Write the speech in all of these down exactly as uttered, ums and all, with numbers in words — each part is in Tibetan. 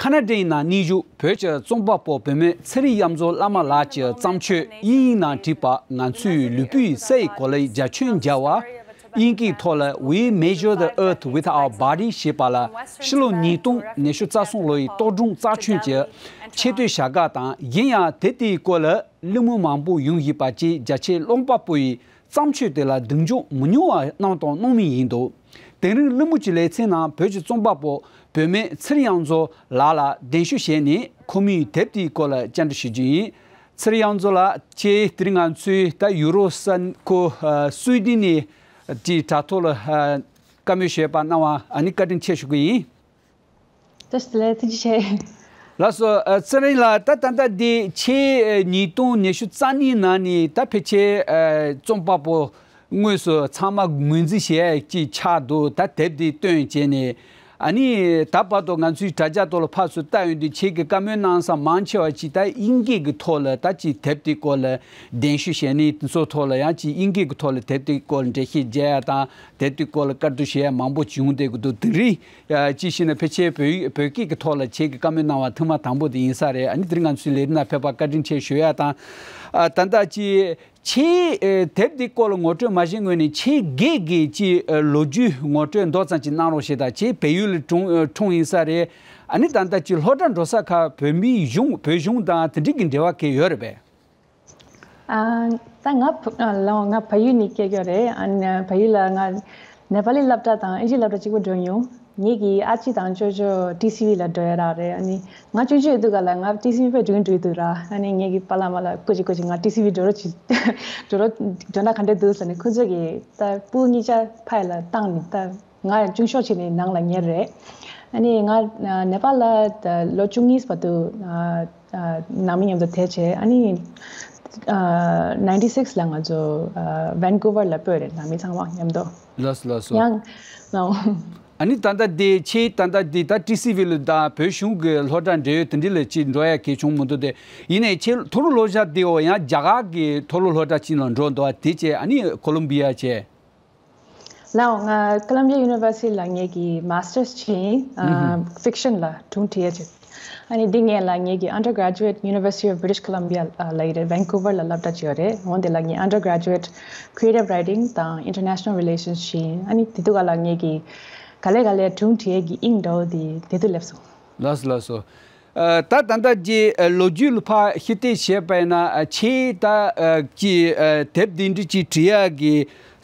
ཁ་ན་ཌའི་ནང་གནས་བཞུགས་བོད་ཀྱི་རྩོམ་པ་པོ་བུད་མེད་ཚེ་རིང་གཡང་འཛོམས་བླ་མ་ལགས་ཀྱི་བརྩམས་ཆོས་དབྱིན་ཡིག་ནང་བྲིས་པ། ང་ཚོའི་ལུས་པོའི་སའི་གོ་ལའི་རྒྱ་ཁྱོན་བརྒྱ་བ། དབྱིན་སྐད་ཐོག་ལ་We Measure the Earth with Our Body ཞེས་པ་ལ་ཕྱི་ལོ་ཉིས་སྟོང་ཉི་ཤུ་རྩ་གསུམ་ལོ་ཡི་རྟོག་སྒྲུང་རྩ་ཁྱོན་གྱི་ཆེ་བསྟོད་བྱ་དགའ་དང་། གཞན་ཡང་དེབ་དེའི་སྐོར་ལ་གླེང་མོལ་མང་པོ་ཡོང་བཞིན་པ་བཅས། རྒྱ་ཆེའི་ཀློག་པ་པོ་ཡིས་བརྩམས་ཆོས་དེ་ལ་གདེང་འཇོག་མི་ཉུང་བ་གནང་དང་གནང་མུས་ཡིན་འདུག་དེ་རིང་གླེང་མོལ་གྱི་ལེ་ཚན་ནང་བོད་ཀྱི་རྩོམ་པ་པོ་བུད་མེད་ཚེ་རིང་གཡང་འཛོམས་ལགས་ལ་གདན་ཞུ་བྱས་ནས་ཁོ་མོའི་དེབ་དེའི་སྐོར་ལ་བཅར་འདྲི་ཞུ་རྒྱུ་ཡིན། ཚེ་རིང་གཡང་འཛོམས་ལགས། ཁྱེད་དེ་རིང་ང་ཚོའི་ད་ཡུ་རོབ་ས་ཁུལ་སུའི་ཌེན་ནས་ཀྱི་དྲ་ཐོག་ལ་བཀའ་མོལ་ཞུས་པ་གནང་བ་ཨ་ནི་བཀའ་དྲིན་ཆེ་ཞུ་གི་ཡིན། བཀྲ་ཤིས་བདེ་ལེགས། ཐུགས་རྗེ་ཆེ། ལགས་སོ། ཨ། ཚེ་རིང་ལགས། ད་ད་ལྟ་འདི་ཕྱི་ཉིས་སྟོང་ཉི་ཤུ་རྩ་གཉིས་ནང་ནས་ད་ཕལ་ཆེར་ཨ་རྩོམ་པ་པོ་དངོས་སུ་ཚང་མ་ངོས་འཛིན་བྱེད་ཡ་ཅིག་ཆགས་འདུག་ད་དེབ་འདི་བཏོན་བྱས་ནས་ཨ་ནི་ད་བར་དུ་ང་ཚོའི་དྲ་རྒྱ་ཐོག་ལ་ཕར་ཚུར་བལྟ་ཡོང་དུས་ཁྱེད་ཀྱིས་བཀའ་མོལ་གནང་ས་མང་ཆེ་བ་ཅིག་ད་དབྱིན་སྐད་ཀྱི་ཐོག་ལ་ད་ཅིག་དེབ་དེའི་སྐོར་ལ་གདན་ཞུ་བྱས་ནས་དེ་ཚོ་ཐོག་ལ་ཡང་ཅིག་དབྱིན་སྐད་ཀྱི་ཐོག་ལ་དེབ་དེའི་སྐོར་ལ་འགྲེལ་བཤད་རྒྱག་ཡ་དང་། དེབ་དེའི་སྐོར་ལ་བཀའ་བསྡུར་བྱེད་ཡ་མང་པོ་བྱུང་བསྡད་ཀྱི་འདུག་དེ་རིང་ཨ་ཅི་ཞེ་ན་ཕལ་ཆེར་བོད་ཡིག་བོད་སྐད་ཀྱི་ཐོག་ལ་ཁྱེད་ཀྱིས་བཀའ་མོལ་གནང་བ་ཐེངས་མ་དང་པོ་དེ་ཡིན་ས་རེད། ཨ་ནི་དེ་རིང་ང་ཚོའི་ལས་རིམ་ནང་ཕེབས་པར་བཀའ་དྲིན་ཆེ་ཞུ་ཡ་དང་། ཨ་ད་ལྟ་ཅི་ཁྱེད་ཨེ་དེབ་འདི་སྐོར་ལ་ངོ་སྤྲོད་མ་བྱས་སྔོན་ནས་ཁྱེད་སྒེར་གྱི་ཅི་ཨེ་ལོ་རྒྱུས་ངོ་སྤྲོད་མདོ་ཙམ་ཅིག་གནང་རོགས་ཞེས་དང་། ཁྱེད་བལ་ཡུལ་ལ་འཁྲུངས་ཨེ་འཁྲུངས་ཡིན་ས་རེད། ཨ་ནི་ད་ལྟ་ཅི་སློབ་གྲྭ་འགྲོ་ས་ཁག་བོད་མིའི་གཞུང་བོད་གཞུང་དང་དེ་འདྲ་གི་འབྲེལ་བ་གང་ཡོད་རེད་པས། ཨ། ད་ང་བུ་ཨ་ལགས་ང་བལ་ཡུལ་ནས་སྐྱེས་ཀྱི་རེད། ཨ་ནི་བལ་ཡུལ་ལ་ང་ནེ་པ་ལི་སློབ་གྲྭ་དང་ཨིན་ཇི་སློབ་གྲྭ་གཅིག་པོ་འགྲོ་མྱོང་། ངེད་ཀྱི་ཨ་ཅེ་དང་ཅོ་ཅོ་ཊི་སི་ཝི་ལ་འགྲོ་ཡ་རག་རེད། ཨ་ནི་ང་ཆུང་ཆུང་ཡོད་དུས་ག་ལ་ང་ཊི་སི་ཝི་དཔེ་འགྲིག་འགྲིག་འདུག་ར། ཨ་ནི་ངེད་ཀྱི་པཱ་ལགས་མ་ལགས་སྐུ་མཁྱེན་སྐུ་མཁྱེན་ང་ཊི་སི་ཝི་འགྲོ་རོགས་གྱིས། འགྲོ་རོགས་འགྲོ་ན་ག་འདྲ་འདུག་ཟེར་ནས་ཁོ་ཚོ་གིས་ད་སྤུ་གུ་གཉིས་ཆ་ཕ་ཡུལ་ལ་བཏང་ནས་ད། ང་ཆུང་ཤོས་བྱས་ནས་ནང་ལ་ཉར་རེད། ཨ་ནི་ང་ནེ་པ་ལ་ལོ་བཅུ་གཉིས་བར་དུ་ནང་མི་མཉམ་དུ་བསྡད་བྱས། ཨ་ནི་ནའིན་ཊི་སིགས་ལ་ང་ཚོ་ཝན་ཀུ་ཝར་ལ་སྤོས་རེད། ནང་མི་ཚང་མ་མཉམ་དུ། ལགས་སོ་ལགས་སོ། ཡང་ལའོ། ཨ་ནི་ད་ལྟ་འདི་ཁྱེད་ད་ལྟ་འདི་ད་ཊི་སི་ཝི་ལ་དང་བོད་གཞུང་གི་སློབ་གྲྭ་འབྲེལ་ཡོད་དེ་འདྲ་ལ་ཅིག་འགྲོ་ཡ་གལ་བྱུང་མི་འདུག་སྟེ། ཡིན་ནའི་ཁྱེད་མཐོ་རིམ་སློབ་གྲྭ་འདིའོ་ཡང་རྒྱ་གར་གྱི་མཐོ་རིམ་སློབ་གྲྭ་ཅིག་ལ་འགྲོ་འདུག་པ། དེ་བྱས་ཨ་ནི་ཁོ་ལོམ་བི་ཡ་བྱས། ལའོ། ང་ཀོ་ལམ་བི་ཡ་ཡུ་ནི་ཝར་སི་ཊི་ལ་ངེད་ཀྱི་མཱ་སི་ཊར་སི་བྱས་ཡིན། ཧུམ་ཧུམ། ཕིག་ཤན་ལ་སྒྲུང་བྲིས་ཡ་བྱས། ཨ་ནི་འདི་སྔོན་ལ་ངེད་ཀྱི་Undergraduate University of British Columbia ལ་ཡི་རེད། ཝན་ཀུ་ཝར་ལ་སློབ་གྲྭ་བྱས་ཡོད་རེད། འོན་ཏེ་ལ་ངས་Undergraduate Creative Writing དང་International Relations བྱས་ཡིན། ཨ་ནི་དེ་དུས་ག་ལ་ངེད་ཀྱི་ག་ལེ་ག་ལེ་སྒྲུང་བྲིས་ཡ་གི་དབྱིངས་འདྲ་བོ་དེ་དེ་དུས་སླེབས་སོང་། ལགས་སོ་ལགས་སོ། ཨ་ད་ད་ལྟ་ཀྱི་ཨ་ལོ་རྒྱུས་ལ་ཕར་ཕྱིར་བལྟས་བྱས་པ་ཡིན་ན། ཨ་ཁྱེད་ད་ཨ་ཀྱི་ཨ་དེབ་འདི་འདྲ་ཅིག་བྲིས་ཡག་གི་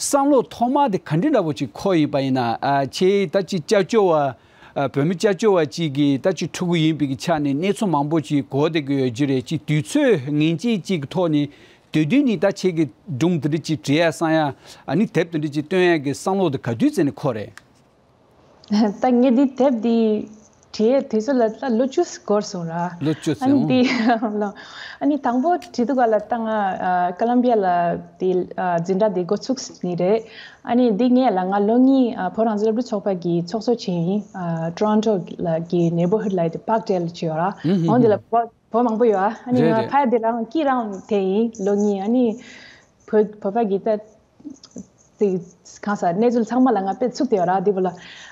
བསམ་བློ་ཐོག་མ་དེ་ག་འདྲ་འདྲ་པོ་ཅིག་འཁོར་ཡིན་པ་ཡིན་ན། ཨ་ཁྱེད་ད་ཅིག་སྐྱབས་བཅོལ་བ་ཨ་བོད་མི་སྐྱབས་བཅོལ་བ་ཅིག་གི་ད་ཅིག་ཕྲུ་གུ་ཡིན་པའི་གི་ཆ་ནས་གནས་ཚུལ་མང་པོ་ཅིག་གོ་བསྡད་ཀྱི་ཡོད་རྒྱུ་རེད། ཅིག་དུས་ཚོད་ངེས་ཅན་ཅིག་གི་ཐོག་ནས་དུས་རྒྱུན་ནས་ད་ཁྱེད་ཀྱི་སྒྲུང་འདི་འདྲ་ཅིག་བྲིས་ཡག་བསམ་ཡག་ཨ་ནི་དེབ་འདི་འདྲ་ཅིག་བཏོན་ཡག་གི་བསམ་བློ་དེ་ག་དུས་ཙམ་ནས་འཁོར་རེད། ད་ངས་འདི་དེབ་འདི་བྲིས་དུས་ཚོད་ལ་ད་ལོ་བཅུ་འགོར་སོང་ར། ལོ་བཅུ་ཨ་ནི་ཙམ། འདི་ལོ་ཨ་ནི་དང་པོ་བྲིས་དུས་ག་ལ་ད་ང་ཨ་ཀོ་ལམ་བི་ཡ་ལ་འདི་ཨ་འཛིན་གྲྭ་འདི་འགོ་ཚུགས་ནི་རེད། ཨ་ནི་འདི་ངས་ལ་ང་ལོ་གཉིས་ཨ་བོད་རང་བཙན་སློབ་ཕྲུག་ཚོགས་པ་གི་ཚོགས་གཙོ་བྱས་ཡིན། ཨ་ཊོ་རོན་ཊོ་ལ་གི་ནེ་བར་ཧུཌ་ལ་དེ་པཱརྐ་ཌེལ་བྱས་ཡོད་ར། ཧུམ་ཧུམ་འོན་ཏེ་ལ་ཧུམ། བོད་བོད་མང་པོ་ཡོད་ཨ། ཨ་ནི་རེད་ང་རེད། ཕ་ཡ་དེ་རང་སྐྱིད་རང་དེ་ཡིན་ལོ་གཉིས། ཨ་ནི་བོད་བོད་པ་གི་ད་དེ་གང་ཟག་གནས་ཚུལ་ཚང་མ་ལ་ང་དཔེ་ཚུགས་དེ་ཡོད་ར་དེ་བོ་ལ།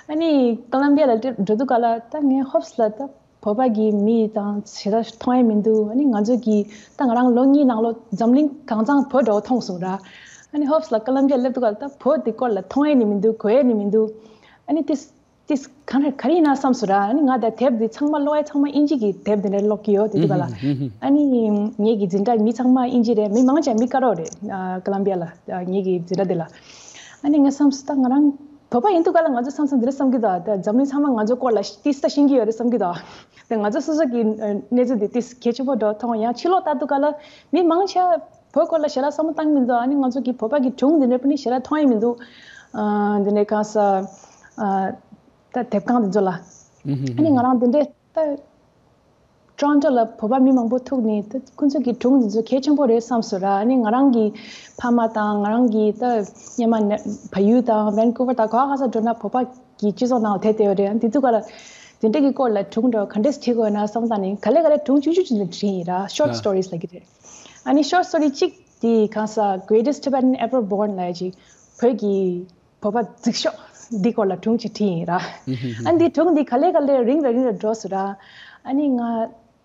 ཨ་ནི་ཀོ་ལམ་བི་ཡ་ལ་འགྲོ་འགྲོ་དུས་ག་ལ་ད་ངས་ཧོབ་སི་ལ་ད་བོད་པ་གི་མི་དང་ཞེ་དྲག་མཐོང་ཡ་མི་འདུག་ཨ་ནི་ང་ཚོ་གི་ད་ང་རང་ལོ་གཉིས་ནང་ལོ་འཛམ་གླིང་གང་ཚང་བོད་འདྲ་བོ་མཐོང་སོང་ར། ཨ་ནི་ཧོབ་སི་ལ་ཀོ་ལམ་བི་ཡ་སླེབས་དུས་ག་ལ་ད་བོད་དེ་སྐོར་ལ་མཐོང་ཡ་ནི་མི་འདུག་གོ་ཡ་ནི་མི་འདུག་ཨ་ནི་དེ་དེ་གང་རེད་ག་རེ་ཡིན་ན་བསམ་སོང་ར། ཨ་ནི་ང་ད་དེབ་འདི་ཚང་མ་ཀློག་ཡ་ཚང་མ་དབྱིན་ཇི་གི་དེབ་འདི་འདྲ་ཀློག་གི་ཡོད་དེ་དུས་ག་ལ། ཨ་ནི་ངེད་ཀྱི་འཛིན་གྲྭ་མི་ཚང་མ་དབྱིན་ཇི་རེད། མི་མང་ཆེ་མི་དཀར་རོ་རེད། ཨ་ཀོ་ལམ་བི་ཡ་ལ་ཨ་ངེད་ཀྱི་འཛིན་གྲྭ་འདི་ལ། ཨ་ནི་ངས་བསམ་སོང་ད་ང་རང་བོད་པ་ཡིན་དུས་ག་ལ་ང་ཚོ་བསམ་བསམ་འདི་འདྲ་བསམ་གི་འདུག་ད་འཛམ་གླིང་ཚང་མ་ང་ཚོ་སྐོར་ལ་ཏིས་ད་ཤེས་ཀྱི་ཡོད་རེད་བསམ་གི་འདུག་དེ་ང་ཚོ་སོ་སོ་གི་གནས་ཚུལ་འདི་ཏིས་གལ་ཆེན་པོ་འདྲ་མཐོང་། ཡང་ཕྱི་ལོགས་ལྟ་དུས་ག་ལ་མི་མང་ཆེ་བོད་སྐོར་ལ་ཞེ་དྲག་བསམ་བློ་བཏང་གི་མི་འདུག་ཨ་ནི་ང་ཚོ་གི་བོད་པ་གི་སྒྲུང་འདི་འདྲ་པུ་ནི་ཞེ་དྲག་མཐོང་ཡི་མི་འདུག་ཨ་འདི་འདྲའི་གང་ས་ཨ་ད་དེབ་ཁང་འདི་ཚོ་ལ། ཨ་ནི་ང་རང་འདི་འདྲའི་ད་ཊོ་རོན་ཊོ་ལ་བོད་པ་མི་མང་པོ་ཐུག་ནས་ད་ཁོང་ཚོ་གི་སྒྲུང་འདི་ཚོ་གལ་ཆེན་པོ་རེད་བསམ་སོང་ར། ཨ་ནི་ང་རང་གི་ཕ་མ་དང་ང་རང་གི་ད་སྔོན་མ་ནས་བལ་ཡུལ་དང་ཝན་ཀུ་ཝར་དང་ག་ག་ས་འགྲོ་ན་བོད་པ་གི་སྤྱི་ཚོགས་ནང་ལ་དེ་ལྟ་བུ་རེད། ཨ་ནི་དེ་ཚོ་ག་ལ་དེ་འདྲ་གི་སྐོར་ལ་སྒྲུང་འདྲ་བོ་ག་འདྲས་བྲིས་དགོས་ན་བསམ་བཏང་ནས་ག་ལེ་ག་ལེ་སྒྲུང་ཆུང་ཆུང་ཆུང་ཆུང་བྲིས་ཡིན་ར། ཤོར་ཊི་སི་ཊོ་རིས་ལབ་ཀྱི་རེད། ཨ་ནི་ཤོར་ཊི་སི་ཊོ་རི་གཅིག་དེ་གང་ས་Greatest Tibetan Ever Born ལབ་ཡ་ཅིག་བོད་ཀྱི་བོད་པ་རྫིག་ཤོས་ འདི་སྐོར་ལ་སྒྲུང་ཅིག་བྲིས་ཡིན་ར། ཨ་འདི་སྒྲུང་འདི་ག་ལེ་ག་ལེ་རིང་ལ་རིང་ལ་འགྲོ་སོང་ར། ཨ་ནི་ང་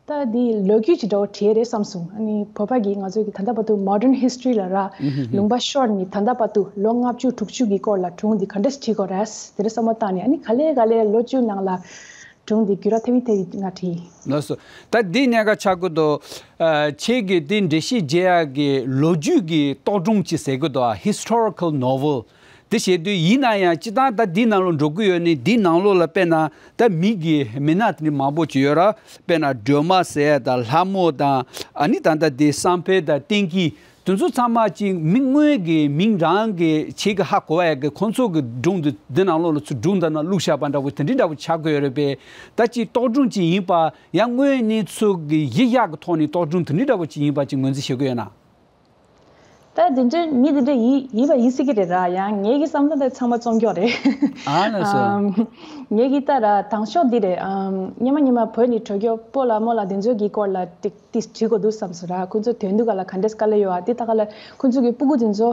ད་འདི་ལོ་རྒྱུས་ཅིག་འདྲ་བོ་བྲིས་རེད་བསམ་སོང་། ཨ་ནི་བོད་པ་གི་ང་ཚོ་གི་ད་ལྟ་བར་དུ་modern history ལ་ར། ལུང་པ་ཤོར་ནས་ད་ལྟ་བར་དུ་ལོ་ལྔ་བཅུ་དྲུག་ཅུ་གི་སྐོར་ལ་སྒྲུང་འདི་ག་འདྲས་བྲིས་དགོས་རེད་དེ་འདྲ་བསམ་བློ་བཏང་ནས། ཨ་ནི་ག་ལེ་ག་ལེ་ལོ་བཅུ་ནང་ལ་སྒྲུང་འདི་འགྱུར་བ་ཐེབས་ཐེབས་ང་བྲིས། ལགས་སོ། ད་འདི་གནད་འགག་ཆགས་ཀྱི་འདུག་ཨ། ཁྱེད་ཀྱིས་འདི་འགྲེལ་བཤད་རྒྱག་ཡག་གི་ལོ་རྒྱུས་ཀྱི་རྟོག་སྒྲུང་ཅིག་ཟེར་གྱི་འདུག་ཨ། Historical novel། དེ་བྱེད་དུས་ཡིན་ན་ཡང་སྤྱིར་བཏང་ད་འདི་ནང་ལོགས་འགྲོ་གི་ཡོད་ནི། འདི་ནང་ལོགས་ལ་དཔེར་ན་ད་མི་གི་མི་སྣ་དེ་འདྲ་མང་པོ་ཅིག་ཡོད་ར། དཔེར་ན་སྒྲོལ་མ་ཟེར་ཡ་དང་ལྷ་མོ་དང་། ཨ་ནི་ད་ལྟ་འདི་བསམ་འཕེལ་དང་བསྟན་སྐྱིད། དེ་ཚོ་ཚང་མ་ཅིག་མི་དངོས་ཀྱི་མིང་རང་གི་ཁྱེད་ཀྱི་ཧ་གོ་བ་ཡ་གི་ཁོང་ཚོ་གི་སྒྲུང་འདི་འདི་ནང་ལོགས་ལ་ཚུར་སྒྲུང་ལྟར་ན་བླུགས་བཞག་པ་འདྲ་བོ་དེ་འདྲའི་འདྲ་བོ་ཆགས་ཀྱི་ཡོད་རེད་པས། ད་ཅིག་རྟོག་སྒྲུང་ཅིག་ཡིན་པ་ཡང་དངོས་གནས་ཚུལ་གྱི་གཞི་བཞག་གི་ཐོག་ནས་རྟོག་སྒྲུང་དེ་འདྲའི་འདྲ་བོ་ཅིག་ཡིན་པ་ཅིག་ངོས་འཛིན་བྱེད་ཀྱི་ཡོད་ན། ད་དེ་འདྲའི་མི་དེ་འདྲ་ཡིན་ཡིན་པ་ཡིན་སྲིད་ཀྱི་རེད་ར། ཡང་ངེད་ཀྱི་བསམ་བློ་དེ་ཚང་མ་རྩོམ་སྐྱོར་རེད། ཨ་ལགས་སོ། ཨམ། ངེད་ཀྱི་ད་ར་དང་ཤོག་འདི་རེད། ཨམ། སྙེ་མ་སྙེ་མ་བོད་ནས་བྲོས་མཁན་སྤོ་ལགས་རྨོ་ལགས་དེ་ཚོའི་གི་སྐོར་ལ་ཏིག་ཏིག་བྲིས་དགོས་འདུག་བསམ་སོང་ར། ཁོང་ཚོ་དོན་དུ་ག་ལ་ག་འདྲས་དཀའ་ལས་ཡོད་ཨ། དེ་ད་ག་ལ་ཁོང་ཚོ་གི་སྤུ་གུ་དེ་ཚོ་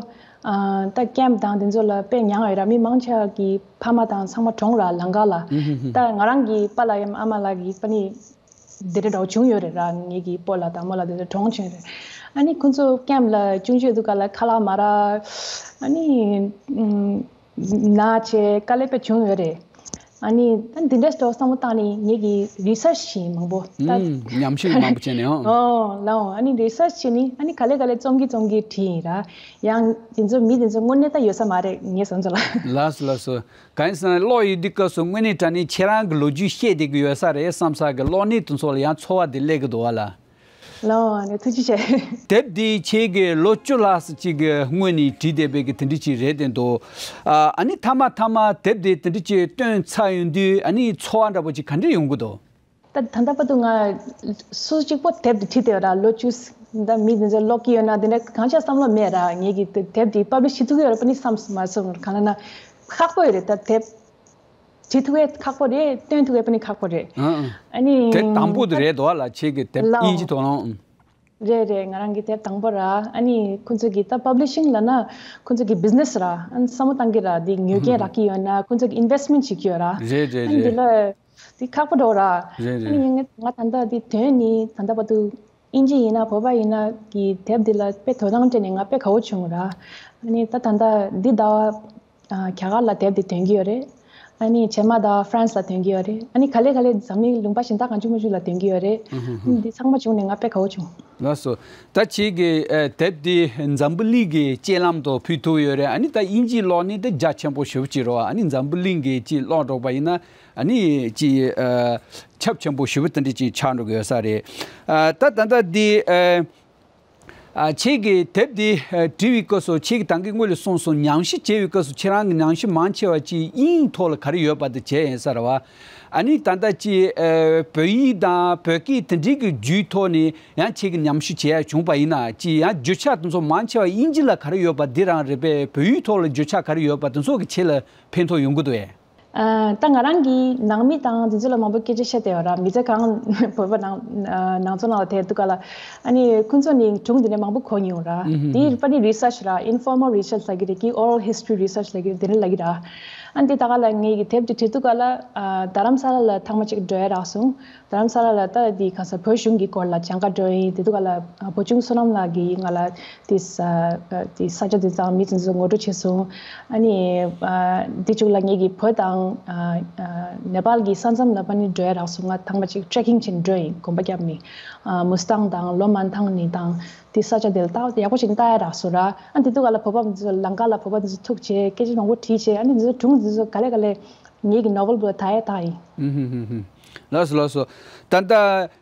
ཨ། ད་ཀེམ་དང་དེ་ཚོ་ལ་དཔེ་མྱངས་ཡོད་ར། མི་མང་ཆེ་བ་གི་ཕ་མ་དང་ཚང་མ་གྲོངས་ར་ལམ་ཁ་ལ། ད་ང་རང་གི་པཱ་ལགས་ཡང་ཨ་མ་ལགས་ཀྱི་པ་ནི། དེ་འདྲ་འདྲ་བོ་བྱུང་ཡོད་རེད་ར། ངེད་ཀྱི་སྤོ་ལགས་དང་རྨོ་ལགས་དེ་ཚོ་གྲོངས་བྱུང་རེད། ཨ་ནི་ཁོང་ཚོ་ཀེམ་ལ་ཅུང་ཅུང་དུས་སྐབས་ལ་ཁ་ལག་མ་རག་ཨ་ནི་ཨམ། ན་ཆེ་དཀའ་ལས་དཔེ་བྱུང་ཡོད་རེད། ཨ་ནི་ད་འདི་འདྲ་ཞིག་བསམ་བློ་བཏང་ནས་ངེད་ཀྱི་རི་སར་ཆི་བྱས་མང་པོ་ད། ཨམ། ཉམས་ཞིབ་མང་པོ་བྱས་ནས་ཨང་། ཨོ་ལའོ། ཨ་ནི་རི་སར་ཆི་བྱས་ནས་ཨ་ནི་ག་ལེ་ག་ལེ་རྩོམ་གྱིན་རྩོམ་གྱིན་བྲིས་ཡིན་ར། ཡང་དེ་ཚོ་མི་དེ་ཚོ་དངོས་གནས་ད་ཡོད་ས་མ་རེད་ངས་བསམ་ཚོད་ལ། ལགས་སོ་ལགས་སོ། གང་ཡིན་ཟེར་ན་ཀློག་ཡོད་དུས་སྐབས་སུ་དངོས་གནས་དྲང་གནས་ཁྱེད་རང་གི་ལོ་རྒྱུས་བཤད་བསྡད་ཀྱི་ཡོད་ས་རེད་བསམ་ས་གི་གློག་བརྙན་དེ་ཚོ་ལ་ཡང་ཚོར་བ་དེ་སླེབས་ཀྱི་འདུག་བ་ལ། ལའོ་ནས་ཐུགས་རྗེ་ཆེ། དེབ་འདི་ཁྱེད་ཀྱིས་ལོ་བཅུ་ལྷག་ཙམ་ཅིག་གི་སྔོན་ནས་བྲིས་བསྡད་པའི་གི་དེ་འདྲ་ཅིག་རེད་དེ་འདུག་ཨ་ནི་མཐའ་མ་མཐའ་མ་དེབ་འདི་དེ་འདྲ་ཅིག་བཏོན་ཚར་ཡོང་དུས་ཨ་ནི་ཚོར་བ་འདྲ་པོ་ཅིག་ག་འདྲ་ཡོང་གི་འདུག་ད་ད་ལྟ་བར་དུ་ང་སུ་གཅིག་པོ་དེབ་དེ་བྲིས་བསྡད་ཡོད་ར། ལོ་བཅུ་ད་མི་དེ་ཚོ་ཀློག་གི་ཡོད་ན་དེ་འདྲ་གང་ཆགས་བསམ་བློ་མེད་ར། ངེད་ཀྱི་དེ་དེབ་དེ་པབ་ལི་ཤི་ཐུབ་ཀྱི་ཡོད་ར་པ་ནི་བསམ་མ་སོང་། གང་ལ་ན་ཁག་པོ་ཡོད་རེད། ད་དེབ་བྲིས་ཐུབ་ཡས་ཁག་པོ་རེད། བཏོན་ཐུབ་ཡས་པ་ནི་ཁག་པོ་རེད། ཨ་ཨ། ཨ་ནི་དེ་དང་པོ་དེ་རེད་དོ་ལ་ཁྱེད་ཀྱི་དེབ་ལའོ། དབྱིན་ཇི་ཐོག་ལ། རེད་རེད། ང་རང་གི་དེབ་དང་པོ་ར། ཨ་ནི་ཁོང་ཚོ་གི་ད་པབ་ལི་ཤིང་ལ་ན་ཁོང་ཚོ་གི་བི་ཛི་ནེ་སི་ར། ཨ་ནི་བསམ་བློ་བཏང་གི་ར། འདི་ཉོ་མཁན་རག་གི་ཡོད་ན་ཁོང་ཚོ་གི་ཨིན་ཝེ་སི་མེན་ཊི་བྱེད་ཀྱི་ཡོད་ར། རེད་རེད་ཨ་ནི་འདི་རེད། ལ་འདི་ཁག་པོ་འགྲོ་ར། རེད་ཨ་རེད། ནི་ང་ང་ད་ལྟ་འདི་དོན་ནི་ད་ལྟ་བར་དུ་དབྱིན་ཇི་ཡིན་ན་བོད་པ་ཡིན་ན་གི་དེབ་འདི་ལ་དཔེ་དོ་སྣང་སྤྲད་ནས་ང་དཔེ་དགའ་བོ་བྱུང་ར། ཨ་ནི་ད་ད་ལྟ་འདི་ཟླ་བ་ཨ་རྒྱ་གར་ལ་དེབ་འདི་དོན་གྱི་ཡོད་རེད། ཨ་ནི་ཇར་མན་དང་ཧྥ་རན་སི་ལ་དོན་གྱི་ཡོད་རེད། ཨ་ནི་ག་ལེ་ག་ལེ་འཛམ་གླིང་ལུང་པ་གཞན་དག་གང་བྱུང་མང་བྱུང་ལ་དོན་གྱི་ཡོད་རེད། ཨ་ནི་འདི་ཚང་མ་བྱུང་ནས་ང་དཔེ་དགའ་བོ་བྱུང་། ལགས་སོ། ད་ཁྱེད་ཀྱི་ཨ་དེབ་འདི་འཛམ་བུ་གླིང་གི་སྤྱན་ལམ་དུ་ཕུལ་ཐུབ་ཡོད་རེད། ཨ་ནི་ད་དབྱིན་ཇི་ཀློག་ནི་འདི་རྒྱ་ཆེན་པོ་ཞེ་པོ་ཅིག་རེད་བ། ཨ་ནི་འཛམ་བུ་གླིང་གི་ཅིག་ཀློག་འགྲོ་བ་ཡིན་ན་ཨ་ནི་ཅིག་ཨ་ཁྱབ་ཆེན་པོ་ཞེ་པོ་དེ་འདྲ་ཅིག་ཆགས་འགྲོ་གི་ཡོད་ས་རེད། ཨ་ད་ད་ལྟ་འདི་ཨ། ཨ་ཁྱེད་ཀྱིས་དེབ་འདི་ཨ་བྲིས་པའི་སྐབས་སུ་ཁྱེད་ཀྱིས་ད་གིན་སྔོན་ལ་གསུངས་སོང་། ཉམས་ཞིབ་བྱས་པའི་སྐབས་སུ་ཁྱེད་རང་གི་ཉམས་ཞིབ་མང་ཆེ་བ་ཅིག་དབྱིན་ཡིག་ཐོག་ལ་ག་རེ་ཡོད་པ་དེ་བྱས་ཡིན་ས་རེད་བ། ཨ་ནི་ད་ལྟ་ཅིག་ཨ་བོད་ཡིག་དང་བོད་སྐད་དེ་འདྲའི་གི་བརྒྱུད་ཐོག་ནས་ཡང་ཁྱེད་ཀྱིས་ཉམས་ཞིབ་བྱེད་ཡ་བྱུང་པ་ཡིན་ན་ཅིག་ཡང་རྒྱུ་ཆ་དེ་ཚོ་མང་ཆེ་བ་དབྱིན་ཇི་ལ་ག་རེ་ཡོད་པ་འདི་རང་རེད་པས། བོད་ཡིག་ཐོག་ལ་རྒྱུ་ཆ་ག་རེ་ཡོད་པ་དེ་ཚོ་གི་ཁྱེད་ལ་ཕན་ཐོགས་ཡོང་གི་འདུག་ཨེ། ཨ་ད་ང་རང་གིས་ནང་མི་དང་དེ་ཚོ་ལ་མང་པོ་སྐད་ཆ་བཤད་བསྡད་ཡོད་ར། མི་ཚེ་གང་བོད་པ་ནང་ཨ་ནང་ཚོ་ནང་ལ་དེ་འདུག་ག་ལ། ཨ་ནི་ཁོང་ཚོ་ནི་སྒྲུང་འདི་འདྲ་མང་པོ་གོ་མྱོང་ར། ཨུ་ཧུ་དེ་ཧུ། པ་ནི་རི་སར་ཆི་ར། ཨིན་ཕོར་མལ་རི་སར་ཆི་ལབ་ཀྱི་རེད་ཀི། ཨོ་རལ་ཧི་སི་ཊོ་རི་རི་སར་ཆི་ལབ་ཀྱི་རེད། དེ་འདྲ་ལབ་ཀྱི་ར། ཨ་ནི་དེ་ད་ག་ལ་ངས་ཀྱི་དེབ་དེ་བྲིས་འདུག་ག་ལ། ཨ་རྡ་རམ་ས་ལ་ལ་ཐེངས་མ་གཅིག་འགྲོ་ཡ་རག་སོང་། རྡ་རམ་ས་ལ་ལ་ད་འདི་ག་ས་བོད་གཞུང་གི་སྐོར་ལ་སྦྱང་ག་འགྲོ་ཡིན། དེ་འདུག་ག་ལ། ཨ་བུ་ཆུང་བསོད་ནམས་ལགས་ཀྱིས་ང་ལ་དེ་ས་དེ་ས་ཆ་དེ་དང་མི་དེ་ཚོ་ངོ་སྤྲོད་བྱས་སོང་། ཨ་ནི་ཨ་དེ་མཇུག་ལ་ངེད་ཀྱིས་བོད་དང་ཨ་ཨ་ནེ་པཱལ་གྱི་ས་མཚམས་ལ་ཕ་ནི་འགྲོ་ཡ་རག་སོང་། ང་ཐེངས་མ་གཅིག་ཊེ་རེ་ཀིང་བྱས་ནས་འགྲོ་ཡིན། གོམ་པ་བརྒྱབ་ནས་ཨ་མུ་སི་ཏང་དང་ལོ་མན་ཐང་ནས་དང་དེ་ས་ཆ་དེ་ལ་ལྟ་ཡག་པོ་ཞིག་ལྟ་ཡ་རག་སོང་ར། ཨ་དེ་དུས་ག་ལ་བོད་པ་དེ་ཚོ་ལམ་ཁ་ལ་བོད་པ་དེ་ཚོ་ཐུག་བྱས་སྐད་ཆ་མང་པོ་དྲིས་བྱས། ཨ་ནི་དེ་ཚོ་སྒྲུང་དེ་ཚོ་ག་ལེ་ག་ལེ་ངེད་ཀྱི་ནོ་ཝེལ་པོ་ལ་དར་ཡ་དར་ཡིན། ཨུ་ཧུ་ཧུ་ཧུ། ལགས་སོ་ལགས་སོ། ད་ལྟ་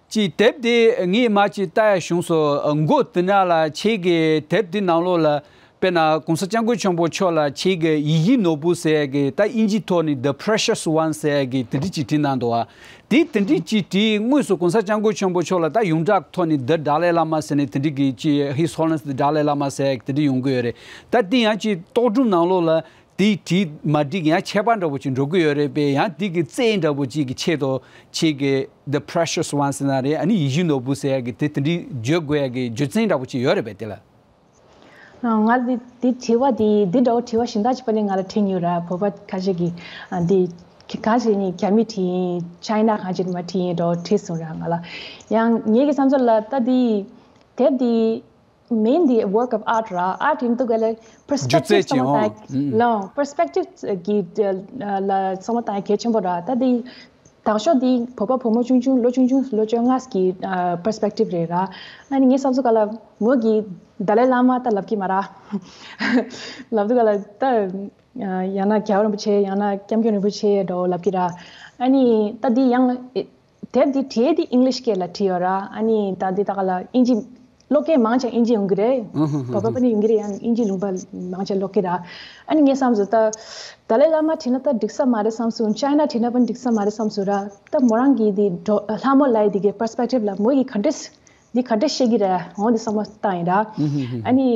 ཅིག་དེབ་དེ་ངས་མ་ཅིག་ལྟ་ཡ་བྱུང་སོང་། མགོ་དེ་ན་ལ་ཁྱེད་ཀྱི་དེབ་དེ་ནང་ལོགས་ལ་དཔེར་ན་གོང་ས་སྐྱབས་མགོན་ཆེན་པོ་མཆོག་ལ་ཁྱེད་ཀྱི་ཡིད་བཞིན་ནོར་བུ་ཟེར་ཡ་གི་ད་དབྱིན་ཇིའི་ཐོག་ནས་The Precious One ཟེར་ཡ་གི་དེ་འདྲ་ཅིག་བྲིས་གནང་འདུག་བ། དེ་དེ་འདྲ་ཅིག་བྲིས་དངོས་སུ་གོང་ས་སྐྱབས་མགོན་ཆེན་པོ་མཆོག་ལ་ད་ཡོངས་གྲགས་ཐོག་ནས་The Dalai Lama ཟེར་ནས་དེ་འདྲ་གི་ཅིག་His Holiness the Dalai Lama ཟེར་ཡ་གི་དེ་འདྲ་ཡོང་གི་ཡོད་རེད། ད་དེ་ཡང་ཅིག་རྟོག་སྒྲུང་ནང་ལོགས་ལ་དེ་བྲིས་མ་བྲིས་ཀྱི་ཡང་ཁྱད་པར་འདྲ་པོ་ཅིག་འགྲོ་གི་ཡོད་རེད་པས། ཡང་དེ་གི་རྩལ་འདྲ་པོ་ཅིག་གི་ཆེད་དུ་ཁྱེད་ཀྱི་The Precious One ཟེར་ན་རེད། ཨ་ནི་ཡིད་བཞིན་ནོར་བུ་ཟེར་ཡ་གི་དེ་དེ་འདྲའི་བརྗོད་དགོས་ཡ་གི་རྒྱུ་མཚན་འདྲ་པོ་ཅིག་ཡོད་རེད་པས་དེ་ལ། ང་འདི་འདི་དྲི་བ་འདི་འདི་འདྲ་བོ་དྲི་བ་གཞན་དག་ཅིག་པ་ནས་ང་ལ་དྲིས་མྱོང་ར། བོད་པ་ཁ་ཤས་ཀྱིས་ཨ་འདི་ག་ཞིག་ནི་རྒྱ་མི་དྲིས་ཡིན། ཅའི་ན་ག་ཅིག་མ་དྲིས་ཡིན་འདྲ་བོ་དྲིས་སོང་ར་ང་ལ། ཡང་ངེད་ཀྱི་བསམ་ཚུལ་ལ་ད་འདི་དེབ་འདི་main the work of art ར། art ཡིན་དུས་ག་ལ་སྒྱུ་རྩལ་perspective་ཅིག་བསམ་བློ་ཨང་། བཏང་། ལའོ་perspective་གི་ལ་བསམ་བློ་བཏང་ཡ་གལ་ཆེན་པོ་ར། ད་འདི་དང་ཤོག་འདི་བོད་པ་བུ་མོ་ཆུང་ཆུང་ལོ་ཆུང་ཆུང་ལོ་བཅོ་ལྔ་གི་perspective་རེད་ར། ཨ་ནི་ངའི་བསམ་ཚུལ་ག་ལ་མོ་གི་ཏཱ་ལའི་བླ་མ་ད་ལབ་ཀྱི་མ་ར། ལབ་དུས་ག་ལ་ད་ཡང་ན་རྒྱལ་བ་རིན་པོ་ཆེ་ཡང་ན་སྐྱབས་མགོན་རིན་པོ་ཆེ་འདྲ་བོ་ལབ་ཀྱི་ར། ཨ་ནི་ད་འདི་ཡང་དེབ་འདི་བྲིས་འདི་ཨིང་ལིཤ་སྐད་ལ་བྲིས་ཡོད་ར། ཨ་ནི་ད་འདི་ད་ག་ལ་ཨིན་ཇི་ཀློག་མཁན་མང་ཆེ་ཨིན་ཇི་ཡོང་གི་རེད། ཨུ་ཧུ་ཧུ་བོད་པ་ཧུ། པ་ནི་ཡོང་གི་རེད། ཡང་ཨིན་ཇི་ལུང་པ་མང་ཆེ་ཀློག་གི་ར། ཨ་ནི་ངས་བསམ་སོང་ད་ཏཱ་ལའི་བླ་མ་བྲིས་ན་ད་འགྲིག་ས་མ་རེད་བསམ་སོང་། ཅའི་ན་བྲིས་ན་པ་འགྲིག་ས་མ་རེད་བསམ་སོང་ར། ད་མོ་རང་གི་འདི་འགྲོ་ལྷ་མོ་ལའི་འདི་གི་perspective་ལ་མོ་ཡི་ག་འདྲས་འདི་ག་འདྲས་ཤེས་ཀྱི་རེད་འོང་འདི་བསམ་བློ་བཏང་ཡིན་ར། ཨུ་ཧུ་ཧུ་ཧུ། ཨ་ནི་